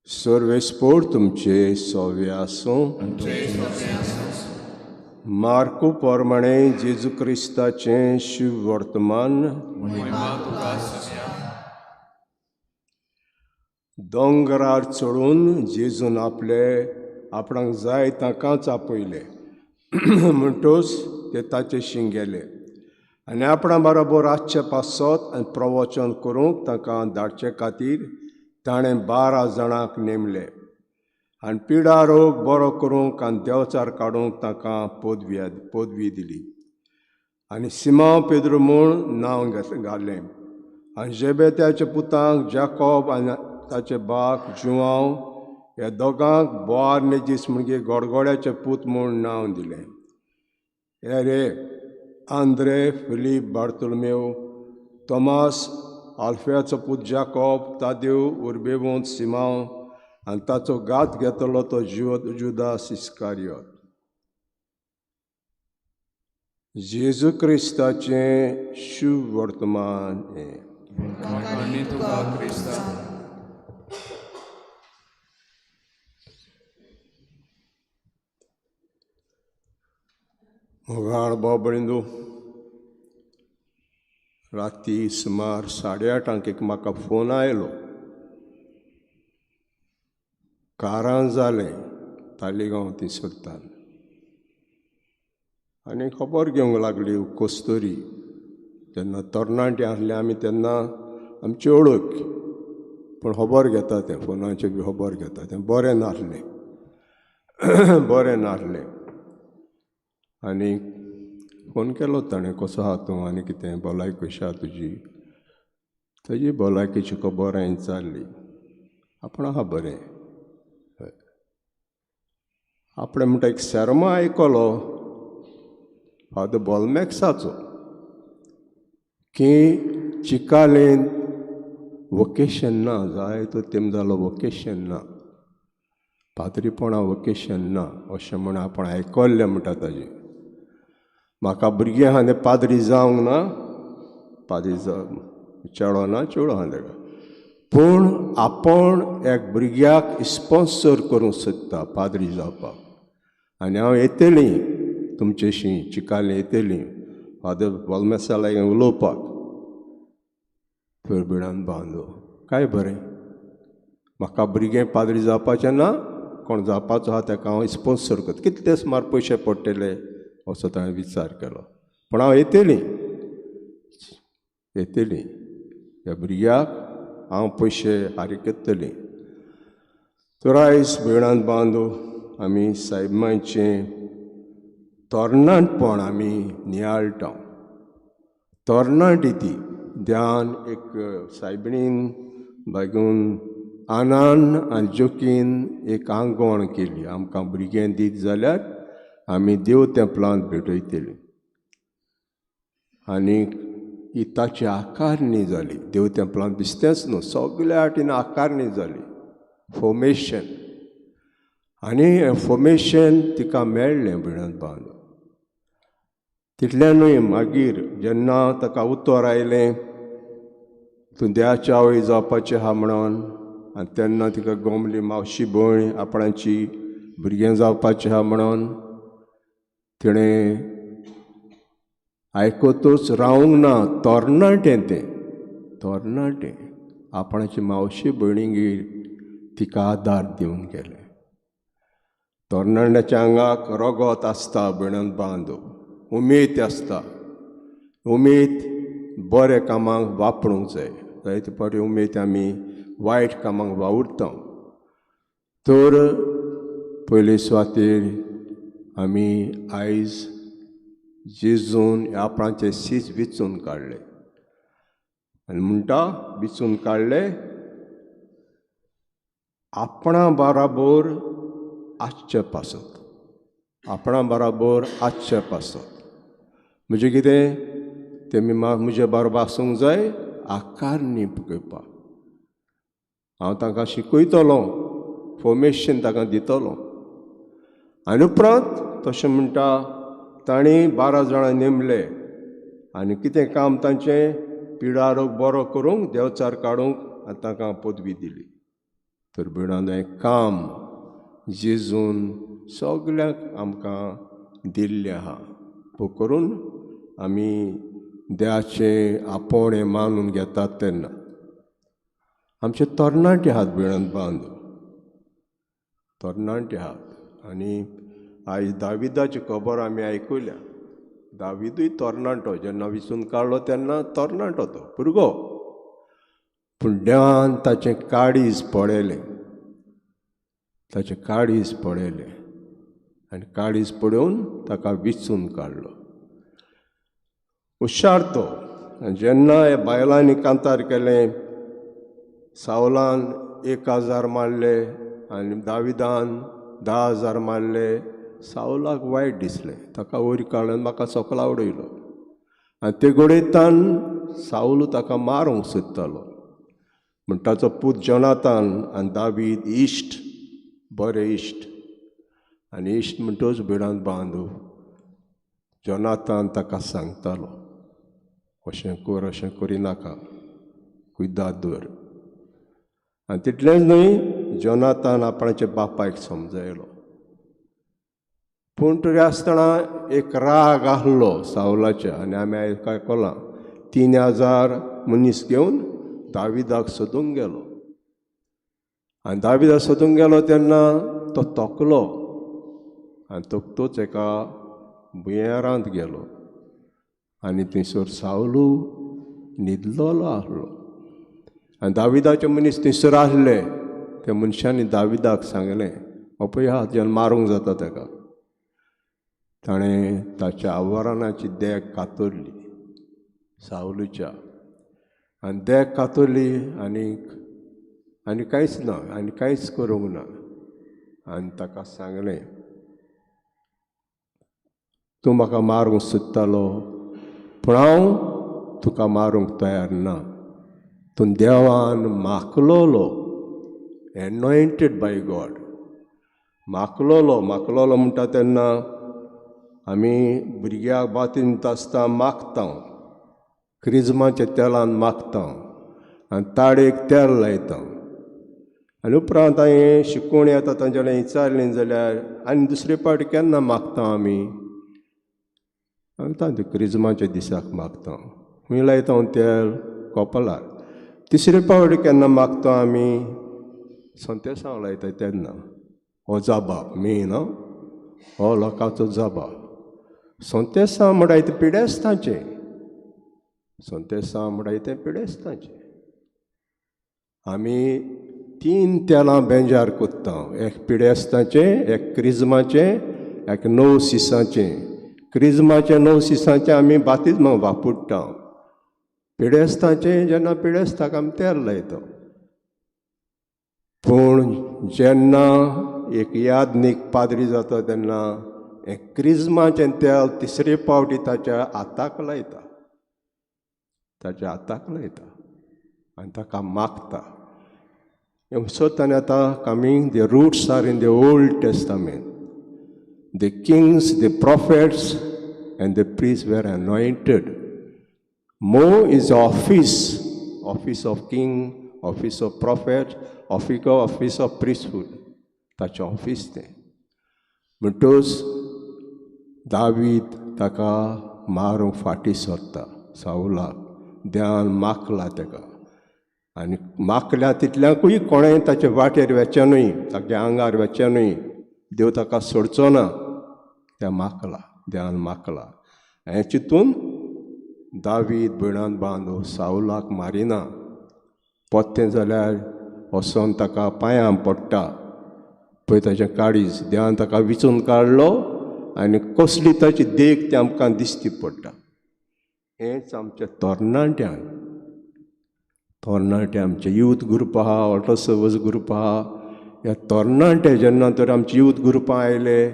सर्वेस्पोर तुमचे सोवे आसूं. मार्कू प्रमाणे जेजू क्रिस्ताचें शिव वर्तमान. दोंगरार चडून जेजून आपले आपणाक जाय तांकांच आपयले. म्हणटूच ते ताचे शिंगेले आनी आपणा बरोबर आसचे पासत आनी प्रवचन करूंक तांकां धाडचे खातीर ताणें 12 जाणांक नेमले आनी पिडा रोग बरो करूंक आनी देंवचार काडूंक तांकां पदवी दिली. आनी सिमांव पेद्रू म्हूण नांव घालें आनी जेबेत्याच्या पुतांक जाकोब आनी ताचे बाक जुआंव ह्या दोगांक बोआर नेजीस म्हणजे गोडगोड्याचे पूत म्हूण नांव दिलें. रे आंद्रे, फिलीप, बार्तोलमेव, तोमास, आल्फेयाचो पूत जाकोब, तादेव, उर्बेवंत सिमांव आनी ताचो घात घेतलो तो जुदास इस्कारियोत. जेजू क्रिस्ताचें शुभ वर्तमान हें. आनी तुका क्रिस्ता. मोगाळ बाबळिंदू, राती सुमार 8:30 एक म्हाका फोन आयलो. कारां जालें तालिगांव ती सोदतान आनी खबर घेवंक लागली कस्तुरी. तेन्ना तरणाटे आसले आमी, तेन्ना आमची वळख, पूण खबर घेता तें फोनाचेर बी खबर घेता तें बरें नासलें, बरें नासलें. आनी फोन केलो ताणें, कसो आहा तूं आनी कितें भलायकी कशी आहा तुजी? ताजी भलायकेची खबर हांवें विचारली. आपूण आहा बरें. हय, आपणें म्हणटा एक शर्मा आयकलो फादर बोलमॅक्साचो की चिकालेन वोकेशन ना, जायतो तेम जालो वोकेशन ना, पाद्रीपणा वोकेशन ना अशें म्हण आपूण आयकल्लें म्हणटा ताजें. म्हाका भुरगें आहा तें पाद्री जावंक ना, पाद्री जावं चेडो ना, चेडो आहा तेका, पूण आपूण एक भुरग्याक स्पोन्सर करूंक सोदता पाद्री जावपाक. आनी हांव येतली तुमचेशी चिकाले येतली फादर बोलमेसा लागीं उलोवपाक. दुर्बिणान बांदो काय बरें, म्हाका भुरगें पाद्री जावपाचें ना, कोण जावपाचो आहा ताका हांव स्पोन्सर करता, कितले सुमार पयशे पडटले असो ताणें विचार केलो. पूण हांव येतली येतली ह्या भुरग्याक हांव पयशे फारीक करतली. तर आयज भयणान बांदू आमी सायबाचें तरणाटपण आमी नियाळटा. तरणाटी ती ध्यान एक सायबिणीन बागून आनान आनी जोकीन एक आंगवण केली, आमकां भुरगें दीत जाल्यार आमी देव तेंपलांत भेटयतली. आनी ही ताची आकारणी जाली, देव तेंपलांत दिसतेंच न्हू, सगल्या वाटेन आकारणी जाली, फॉर्मेशन. आनी फॉर्मेशन तिका मेळ्ळें भयणान बांदून. तितल्यानूय मागीर जेन्ना ताका उतर आयलें तूं देवाची आवय जावपाची आहा म्हणून, आनी तेन्ना तिका गोमली मावशी भयण आपणाची भुरगें जावपाचें आहा म्हणून, तिणें आयकतूच रावंक ना. तरणाटें तें, तरणाटें आपणाची मावशी भयणीगेर तिका आदार दिवन गेलें. तरणाट्याच्या आंगाक रगत आसता भयणान बांदू, उमेद आसता, उमेद बऱ्या कामाक वापरूंक जाय. जायते फावटी उमेद आमी वायट कामाक वावुरता. तर पयले सुवातेर आमी आयज जेजून आपणाचें शीस विचून काडलें आनी म्हणटा विचून काडलें आपणा बराबर आसचे पासत, आपणा बराबर आसचे पासत. म्हणजे कितें तेमी म्हजे बरोबर आसूंक जाय आकारणी करपाक. हांव तांकां शिकयतलो, फॉर्मेशन तांकां दितलो. आनी उपरांत तशें म्हणटा तांणी 12 जाणां नेमले आनी कितें काम तांचें, पिडारोग बरो करूंक, देंवचार काडूंक, आनी तांकां पदवी दिली. तर भयणान हें काम जेजून सगल्यांक आमकां दिल्लें आहा. करून आमी देवाचें आपोवणें मानून घेतात तेन्ना आमचे तरणाटे हात भयणान बांद, तरणाटे हात. आनी आयज दाविदाची खबर आमी आयकुल्या. दाविदूय तरणाटो, जेन्ना विचून काडलो तेन्ना तरणाटो तो भुरगो, पूण देवान ताचें काळीज पळयलें, ताचें काळीज पळयलें आनी काळीज पळोवन ताका विचून काडलो. हुशार तो. जेन्ना ह्या बायलांनी कांतार केलें, सावलान 1000 मारले आनी दाविदान 10,000 मारले, सावलाक वायट दिसलें, ताका वयर काडून म्हाका सकला उडयलो. आनी ते घडयतान सावलू ताका मारूंक सोदतालो. म्हण ताचो पूत जोनातान आनी दावीद इश्ट, बरे इश्ट. आनी इश्ट म्हणटच भिडांत बांदू जोनातान ताका सांगतालो, अशें कर, अशें करिनाका, कुयदाद दवर. आनी तितलेंच न्हय, जोनातान आपणाच्या बापायक समजायलो. पूण तरी आसतना एक राग आहलो सावलाच्या. आनी आमी आयज आयकलां 3000 मनीस घेवन दाविदाक सोदूंक गेलो. आनी दाविदाक सोदूंक गेलो तेन्ना तो तोकलो आनी तोकतोच एका भुंयारांत गेलो आनी थंयसर सावलू न्हिदलोलो आहलो. आनी दाविदाचे मनीस थंयसर आहले. त्या मनशांनी दाविदाक सांगलें, हो पळय हा जेन्ना मारूंक जाता ताका. ताणें ताच्या आवरणाची देग कातरली सावलूच्या, आनी देग कातरली आनी आनी कांयच ना, आनी कांयच करूंक ना. आनी ताका सांगलें, तूं म्हाका मारूंक सोदतालो, पूण हांव तुका मारूंक तयार ना. तूं देवान माखलोलो, एनॉयंटेड बाय गॉड. माखलोलो, माखलोलो म्हणटा तेन्ना आमी भुरग्याक बातीन आसता मागता, क्रिजमाच्या तेलान मागता आनी ताळयेक तेल लायता. आनी उपरांत हांवें शिकोवणी येता तांचे कडेन विचारलें जाल्यार आनी दुसरे पावटी केन्ना मागता आमी? सांगता क्रिजमाच्या दिसाक मागता. खंय लायता तेल? कपलार. तिसरे पावटी केन्ना मागता आमी? संतेसांव लायता तेन्ना. हो जाबाब मेन, हो लोकांचो जाबाब. संतेसांव म्हणटाय तें पिडेस्तांचें, संतेसांव म्हणटाय तें पिडेस्तांचें. आमी 3 तेलां बेंजार कोत्ता, एक पिडेस्तांचें, एक क्रिजमाचें, एक 9 सिसांचें. क्रिजमाचें 9 सिसांचें आमी बातिज्म वापरता. पिडेस्तांचें जेन्ना पिडेस्ताक आमी तेल लायता. पूण जेन्ना एक यादनीक पाद्री जाता तेन्ना एक क्रिजमाचें तेल तिसरे पावटी ताच्या हाताक लायता, ताच्या हाताक लायता आनी ताका मागता. सोदताना आतां coming the roots are in the Old Testament. The kings, the prophets and the priest were anointed. Mo is office, office of king, office of prophet, office of priesthood. ताचें ऑफीस तें. म्हणटच दावीद ताका मारूंक फाटीं सरता सावलाक. देवान माखला ताका आनी माखल्या तितल्याकूय कोणें ताचे वाटेर वचचें न्हय, ताच्या आंगार वचचें न्हय, देव ताका सोडचो ना. त्या माखला, देवान माखला. हें चिंतून दावीद भयणान बांदो सावलाक मारिना. पोत्तें जाल्यार वचोन ताका पांयां पडटा. पळय ताचें काळीज, देवान ताका विचून काडलो आनी कसली ताची देख ती आमकां दिसती पडटा. हेंच आमच्या तरणाट्यांक, तरणाटे आमचे यूथ ग्रुप आहा, ऑटो सर्वीस ग्रुप आहा. ह्या तरणाटे जेन्ना तर आमचे यूथ ग्रुपां आयले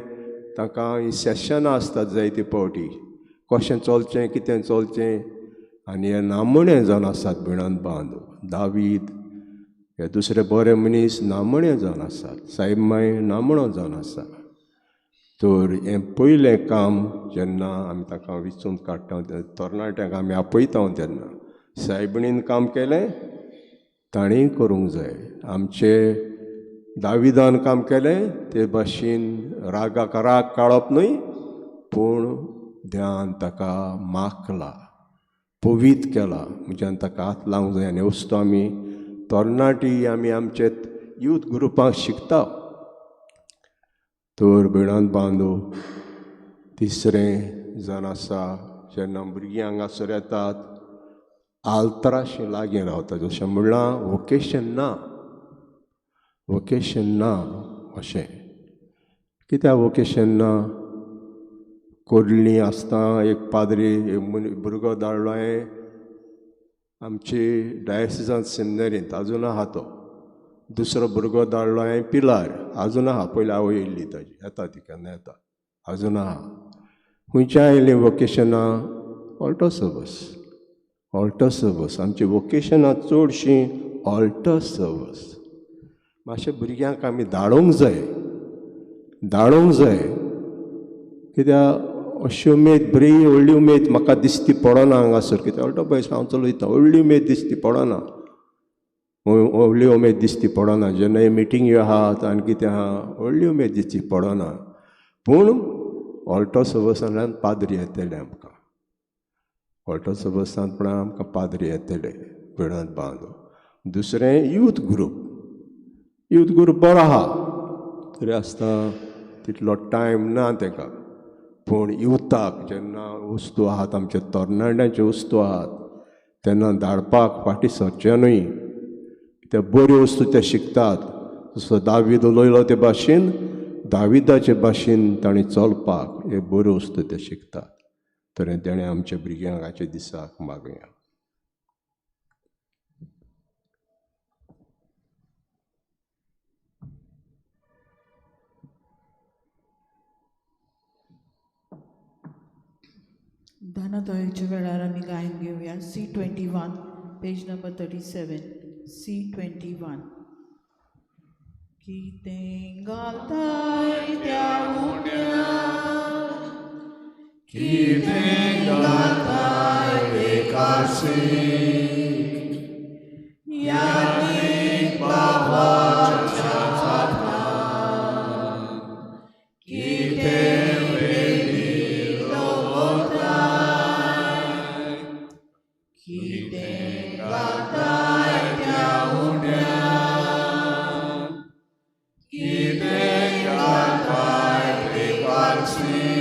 तांकां हीं सेशनां आसतात जायते पावटी, कशें चलचें, कितें चलचें. आनी हे नामणे जावन आसात भयणान बांदो दावीद, हे दुसरे बरे मनीस नामणे जावन आसात, सायब माय नामणो जावन आसा. तर हें पयलें काम जेन्ना आमी ताका विचून काडटा तरणाट्यांक आमी आपयता तेन्ना सायबिणीन काम केलें तांणी करूंक जाय. आमचे दाविदान काम केलें ते भाशेन रागाक राग काडप न्हय, पूण ध्यान ताका माखला, पवीत केला, म्हज्यान ताका हात लावंक जाय. आनी वस्तू आमी तरणाटी आमी आमचे यूथ ग्रुपांक शिकता. तर भयणान बांदो तिसरें जावन आसा, जेन्ना भुरगीं हांगासर येतात आल्तराशें लागीं रावता. जशें म्हणलां वोकेशन ना, वोकेशन ना अशें कित्याक वोकेशन ना? कोडली आसता एक पाद्री एक भुरगो धाडलो हांवें आमची डायसिसान सेमिनरींत, आजून आहा तो. दुसरो भुरगो धाडलो हांवें पिलार, आजून आहा. पयलीं आवय येयल्ली ताजी, येता ती केन्ना येता, आजून आहा. खंयच्या आयलीं वोकेशनां? Altar service, altar service. आमची वोकेशनां चडशीं ऑल्टर सर्वीस. मातशें भुरग्यांक आमी धाडूंक जाय, धाडूंक जाय. कित्याक अशी उमेद बरी व्हडली उमेद म्हाका दिसती पडना हांगासर, कित्याक व्हडलो पयस हांव चलयता, व्हडली उमेद दिसती पडना, व्हडली उमेद दिसती पडना. जेन्ना हे मिटींग आहात आनी कितें आहा व्हडली उमेद दिसती पडना, पूण ऑल्टो सबस्थानान पाद्री येतले आमकां, ऑल्टो सबस्थानपणान आमकां पाद्री येतले भिडत बांदो. दुसरें यूथ ग्रूप, यूथ ग्रूप बरो आहा तरी आसतना तितलो टायम ना तेका, पूण युथाक जेन्ना वस्तू आहात आमचे तरणाट्यांच्यो वस्तू आहात तेन्ना धाडपाक फाटीं सरचें न्हय. ते बऱ्यो वस्तू ते शिकतात, जसो दावीद उलयलो ते भाशेन दाविदाचे भाशेन ताणें चलपाक हे बऱ्यो वस्तू ते शिकतात. तर तेणें आमच्या भुरग्यांक आयच्या दिसाक मागया. दानातोयाच्या वेळार आमी गायन घेवया. C21 page number 37, C21. कितें घालताय त्या उण्यांत, कितें घालताय बेकारसीक, यादीक बाबाच्या हातान, कितें वेगीर दवरताय, कितें घालताय त्या उण्यांत, कितें घालताय बेकारसीक,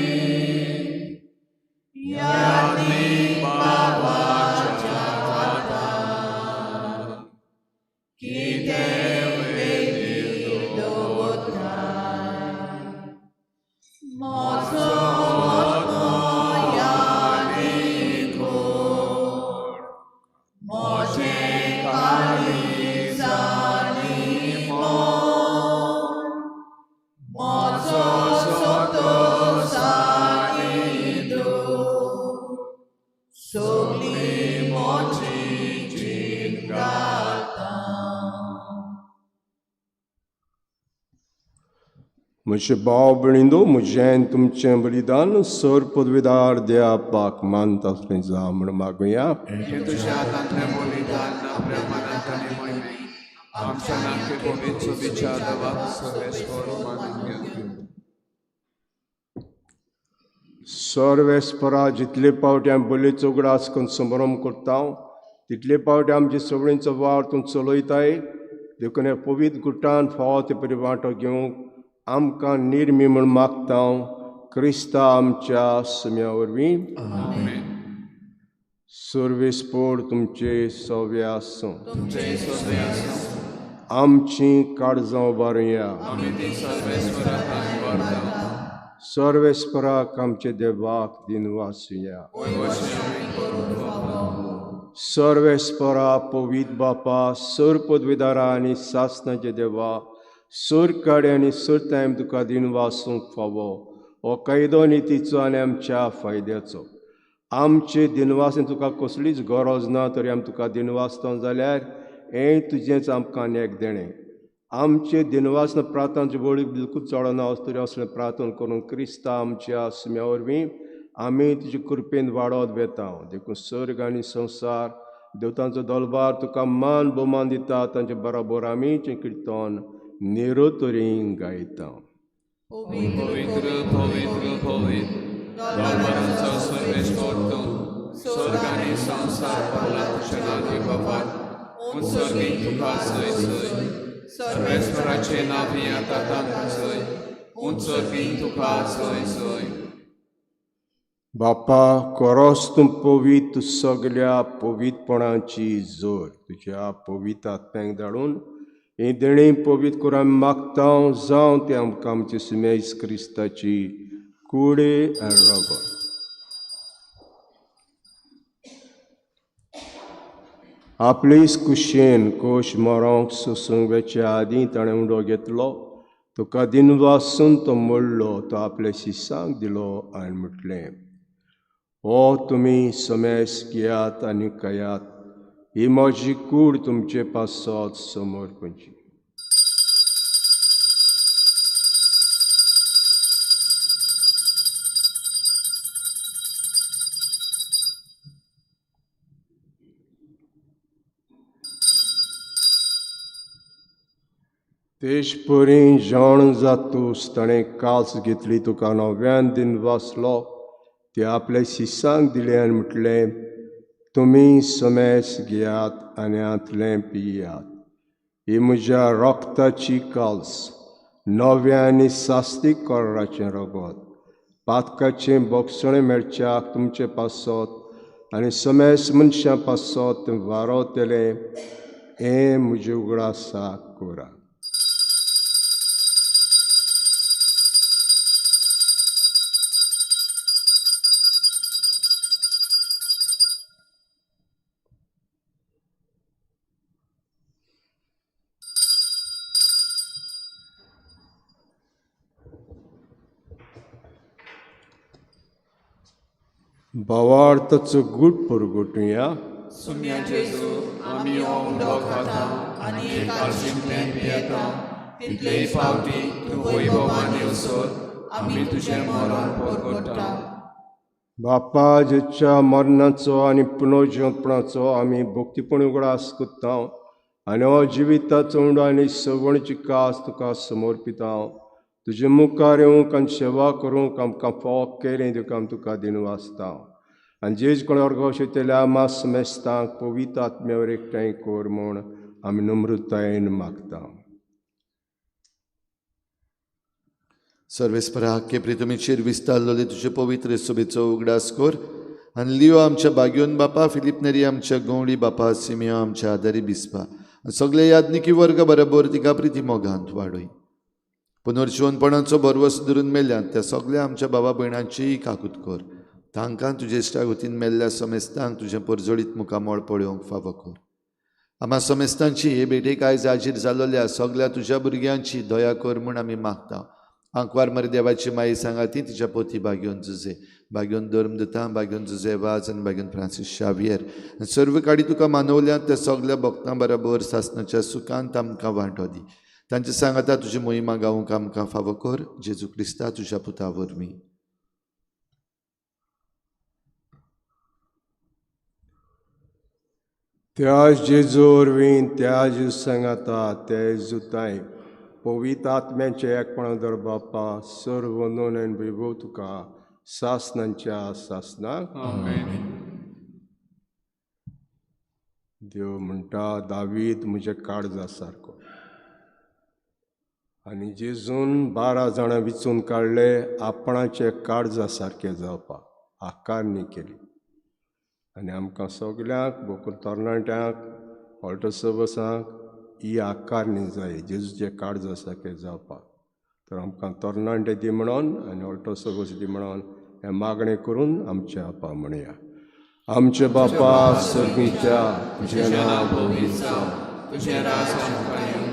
यादीक बाबाच्या हातान, कितें वेगीर दवरताय. म्हजो आत्मो यादीक कोर, म्हजें काळीज आनी मन, म्हजो संतोस आनी दूख, सगळी म्हजी जीण घालता. म्हजे भाव भयणींनो, म्हजें तुमचें बलिदान सर पदवीदार देवाक मानता आसलें जावं म्हूण मागुया. हें तुज्या हातांतलें बलिदान आपल्या मनांत आनी मोहिमेक आमच्या नाके पवित्र विचार देवाक सर्वेस्पर मानून घेवं. सर्वेस्परा जितले पावटी आमी बलयेचो उगडास करून संभ्रम करता तितले पावटी आमचे सगळ्यांचो वावर तूं चलयताय, देखून ह्या पवित्र गुटान फावो ते परी वांटो घेवंक आमकां निर्मी म्हूण मागता क्रिस्ता आमच्या सुम्या वरवीं. सर्वेस्पोर तुमचे सव्या आसूं. आमची काळजां उबारुया. सर्वेस्पराक आमचे देवाक दिनवासुया. सर्वेस्परा पवित्र बापा, सर पदवीदारा आनी सासनाचे देवा, सर काडे आनी सर टायम तुका दिनवासूंक फावो हो कायदो नितीचो आनी आमच्या फायद्याचो. आमचे दिनवासन तुका कसलीच गरज ना, तरी आमी तुका दिनवासता जाल्यार हें तुजेंच आमकां आनी एक देणें. आमचे दिनवासन प्रार्थनाचे बळी बिलकूल चडना तरी असलें प्रार्थना करून क्रिस्ता आमच्या सुम्या वरवीं आमी तुजे कृपेन वाडत वेता. देखून सर्ग आनी संवसार देवतांचो दलबार तुका मान भोवमान दिता, तांचे बरोबर आमी कीर्तन निरोतरी गायता. पवित्र पवित्र पवित्र दरबाराचो सर्वेस्पर तूं, स्वर्ग आनी संवसार भरला तुज्या नांवी बाबा, उत्सर्गीक तुका जय जय. सर्वेस्पराचें नांव येता तांकां जय, उत्सर्गीक तुका जय जय. बापा कोरोस तूं पवित्र सगल्या पवित्रपणाची जोर तुज्या पवित्र आत्म्यांक धाडून ही देणी पवित्र करून आमी मागता जावं ते आमकां आमचे सुमेज क्रिस्ताची कुडे आनी रगत. आपलेच कुशेन कोश मरोंक सोसूंक वेचे आदीं ताणें उंडो घेतलो, तुका दिनवासून तो मोडलो, तो आपल्या शिसांक दिलो आनी म्हटलें, हो तुमी समेस घेयात आनी खायात, ही म्हजी कूड तुमचे पासत समर्पणची. तेशपुरी जाण जातूस ताणें कास घेतली तुका नव्यान दिन वाचलो ते आपल्या शिसांक दिलें आनी म्हटलें तुमी समेस घेयात आनी हांतलें पियात. ही म्हज्या रोगताची काल्स नव्या आनी सास्तीक कोराचें रगत पातकाचें बोगसणें मेळच्याक तुमचे पासत आनी समेस मनशां पासत तें वारोतलें हें म्हजें उगडासाक करा. भावार्थाचो गूट परगटुया. सुम्या जेजू आमी हो उदक खाता आनी हे काळशींतलें पियेता तितलेय फावटी तूं वैभवान येवसर आमी तुजें मरण परगट्टा. बापा जेच्या मरणाचो आनी पुनर्जिवपणाचो आमी भक्तीपण उगडास करता आनी हो जिविताचो उंडो आनी सवणची कास तुका समर्पिता. तुजे मुखार येवंक आनी सेवा करूंक आमकां फावो केलें देखून आमी तुका दिनवासता. आनी जेज कोण अर्गो शितल्या मास मेस्तांक पवित्र आत्म्यावर एकठांय कर म्हूण आमी नम्रतायेन मागता. सर्वेस्परा के प्रितमीचेर विस्तारलेले तुजे पवित्र सभेचो उगडास कर आनी लियो आमच्या बाग्योन बापा, फिलीप नेरी आमच्या गवळी बापा, सिमियो आमच्या आदारी बिस्पा आनी सगळे यादनिकी वर्ग बरोबर तिका प्रिती मोगांत वाडय. पुनर्जिवनपणाचो भरवस धरून मेल्ल्यान त्या सगळ्या आमच्या बाबा भयणांचीय काकूत कर. तांकां तुजे इश्टागतीन मेल्ल्या समेस्तांक तुजें परजळीत मुखामळ पळोवंक फावो कर. आमा समेस्तांची हे भेटेक आयज हाजीर जालोल्या सगळ्या तुज्या भुरग्यांची दया कर म्हूण आमी मागता. आंकवार मरे देवाची माई सांगाती तिच्या पोती बाग्योन जुजे, बाग्योन धर्मदूतां, बाग्योन जुजे वाज आनी बाग्योन फ्रांसीस शावियर आनी सर्व काडी तुका मानवल्यात त्या सगळ्या भक्तां बरोबर सासणाच्या सुखांत आमकां वांटो दी. तांचे सांगाता तुजी मोहिमा गावंक आमकां फावो कर. जेजू क्रिस्ता तुज्या पुता वरवीं. त्या जेजू वरवीं त्या जेजू सांगाता त्या जेजूताय पवित्र आत्म्याचें एकपणा दर बापा सर्व नोन आनी वैभव तुका सासणांच्या सासणाक. देव म्हणटा दावीद म्हज्या काळजा सारको. आनी जेजून 12 जाणां विचून काडले आपणाचे काळजा सारकें जावपाक आकारणी केली. आनी आमकां सगल्यांक बोकूल तरणाट्यांक ऑल्टो सबसांक ही आकारणी जाय जेजूचे काळजा सारकें जावपाक. तर आमकां तरणाटे दी म्हणून आनी ऑल्टो सबस दी म्हणून हें मागणें करून आमचे आपा म्हणया. आमचे बापा सर्गीच्या तुजें नांव पवित्र जावं, तुजें राज आमकां येवं,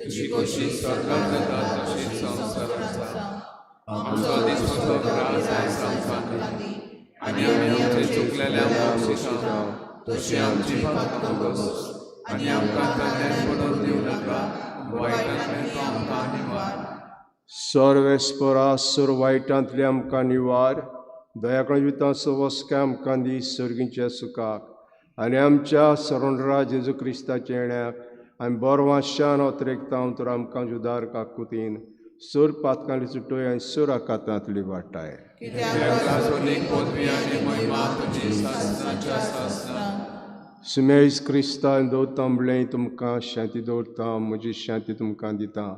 तुजी खोशी स्वर्गात जाता तशीच संवसारांत जावं. आमचो दिसपट्टो ग्रास आयज आमकां दी आनी आमी आमचे चुकलेल्या बक्षिसां तशी आमची पातकां बस आनी आमकां तज्ञान पडोवन दिवं नाका, वायटांतल्यान तूं आमकां निवार. सर्वेस्परा सर वायटांतले आमकां निवार, दयाकळ जिविताचो वस्काय आमकां दी सर्गीच्या सुखाक आनी आमच्या सरणरा जेजू क्रिस्ताच्या येण्याक आनी बरो वाशान अतिरेकता तर आमकां जुदार काकुतीन सोर पातकांली सुटोय आनी सोर आकातांतली वाटाय. सुमेज क्रिस्तान दवरता म्हणलें तुमकां शांती दवरता, म्हजी शांती तुमकां दिता.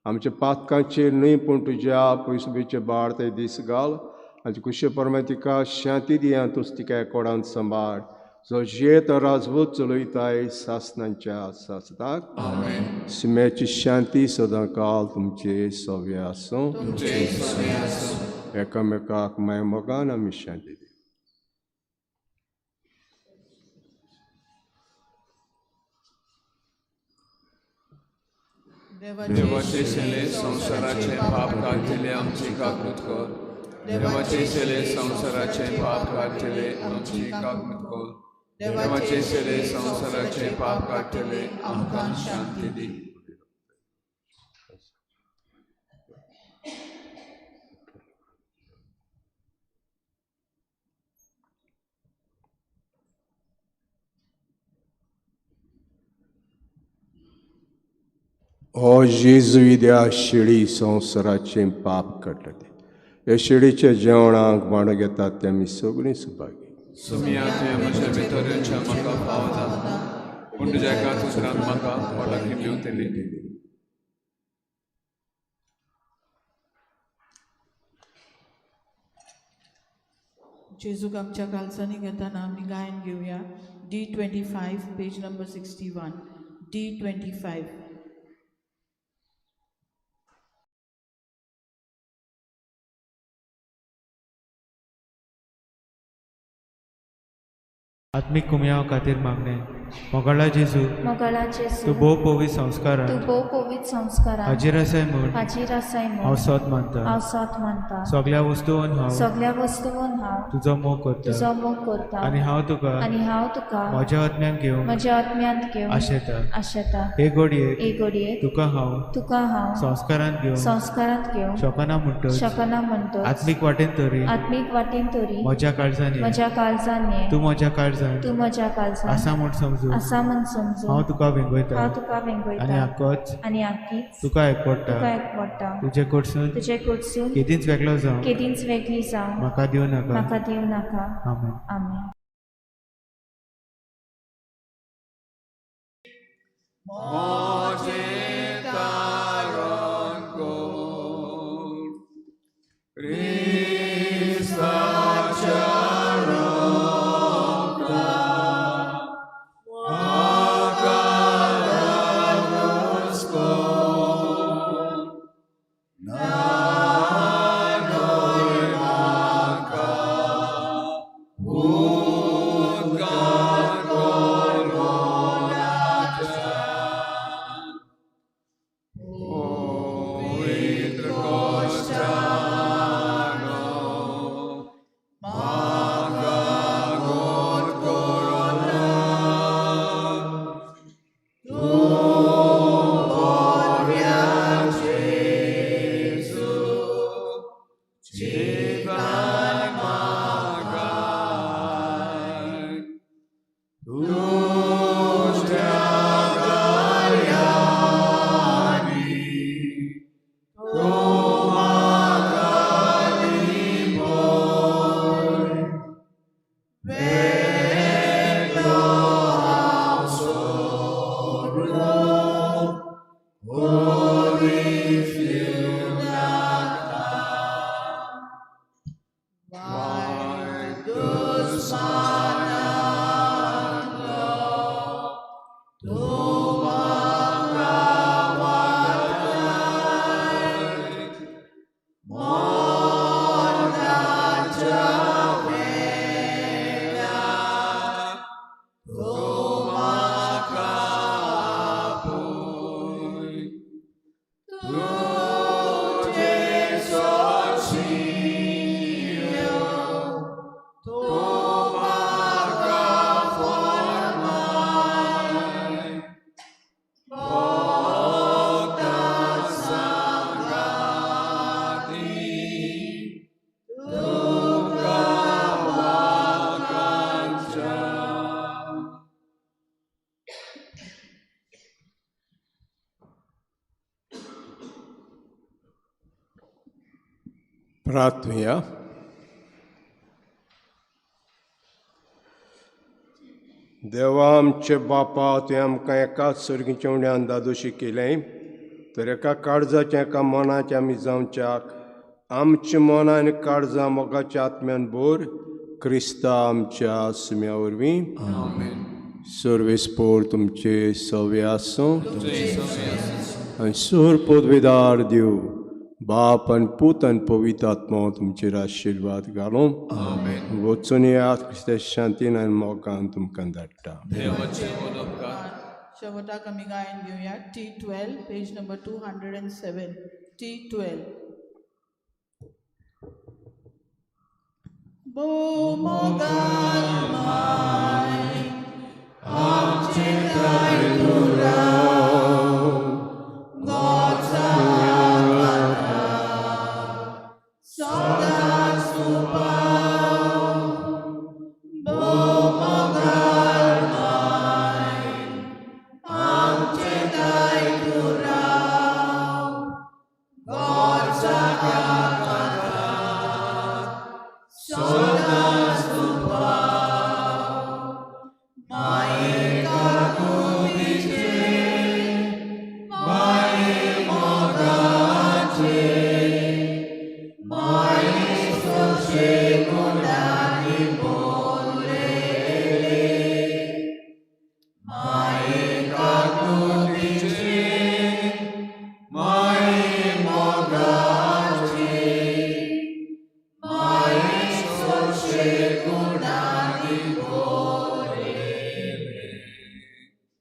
आमच्या पातकांचेर न्हय पूण तुज्या पयसुबेचे बाळ ते दीस घाल आनी कुशे परमे तिका शांती दी आनी तूं तिका एकोडान सांबाळ जो जियेत राजवत चलयताय सासणांच्या सासणाक. सुम्याची शांती सदां काल तुमचे सव्य आसूं. एकामेकाक माय मोगान आमी शांती दी. देवाचे शेले संवसाराचे पाप काडटले आमची काकूत कर. देवाचे शेले संवसाराचे पाप काडटले आमची काकूत कर. देवाचे शेले संवसाराचे पाप काडटले आमकां शांती दी. ओ जेजू द्या शिळी संवसाराचें पाप काडटा ते ह्या शिळीच्या जेवणाक मांडून घेतात ते आमी सगळीं सुभागी. सुमिया तुवें म्हज्या भितर येवच्या म्हाका फावना, पूण तुज्या एकाच उतरान म्हाका पोटाक दिवतली. जेजूक आमच्या कालसांनी घेताना आमी गायन घेवया. D25 page number 61. D25. आत्मीक कुमयाव खातीर मागणें. मोगाळा जेजू, मोगाळा जेजू, तूं भोव पवित्र संस्कारान, तूं भोव पवित्र संस्कारान हाजीर आसाय म्हूण, हाजीर आसाय म्हूण हांव सोद मानता, हांव सोद मानता. सगळ्या वस्तून हांव, सगळ्या वस्तून हांव तुजो मोग करता, तुजो मोग करता. आनी हांव तुका, आनी हांव तुका म्हज्या आत्म्यान घेवन, म्हज्या आत्म्यांत घेवन आशेता, आशेता. हे घडयेक, हे घडयेक तुका हांव, तुका हांव संस्कारांत घेवन, संस्कारांत घेवन शकना म्हणटच, शकना म्हणटच आत्मीक वाटेन तरी, आत्मीक वाटेन तरी म्हज्या काळजान, म्हज्या काळजान तूं म्हज्या काळजान, तूं म्हज्या काळजान आसा म्हूण समजून, आसा म्हूण समजून हांव तुका वेंगयता, हांव तुका वेंगयता. आनी आकोच, आनी आकीच तुका एकवडटा, तुका एकवडटा. तुजे कडसून, तुजे कडसून केदींच वेगळो जावं, केदींच वेगळी जावं म्हाका दिवं नाका, म्हाका दिवं नाका. आमेन. आमेन. प्रार्थुया. देवा आमचे बापा, तुवें आमकां एकाच सर्गीच्या चेवड्यान दादोशी केलें तर एका काळजाचें एका मनाचें आमी जावच्याक आमच्या मनां आनी काळजां मोगाच्या आत्म्यान भर क्रिस्ता आमच्या सुम्या वरवीं. सर्वेस्पोर तुमचे सवे आसूं आनी सोर पदवेदार देव बाप आनी पूत आनी पवित्र आत्मो तुमचेर आशिर्वाद घालूं. वचून येयात क्रिस्ता शांतीन आनी मोगान तुमकां धाडटा. शेवटाक आमी गायन घेवया. T12 page number 207. T12. भोव मोगाल माय आमचे दायतुरा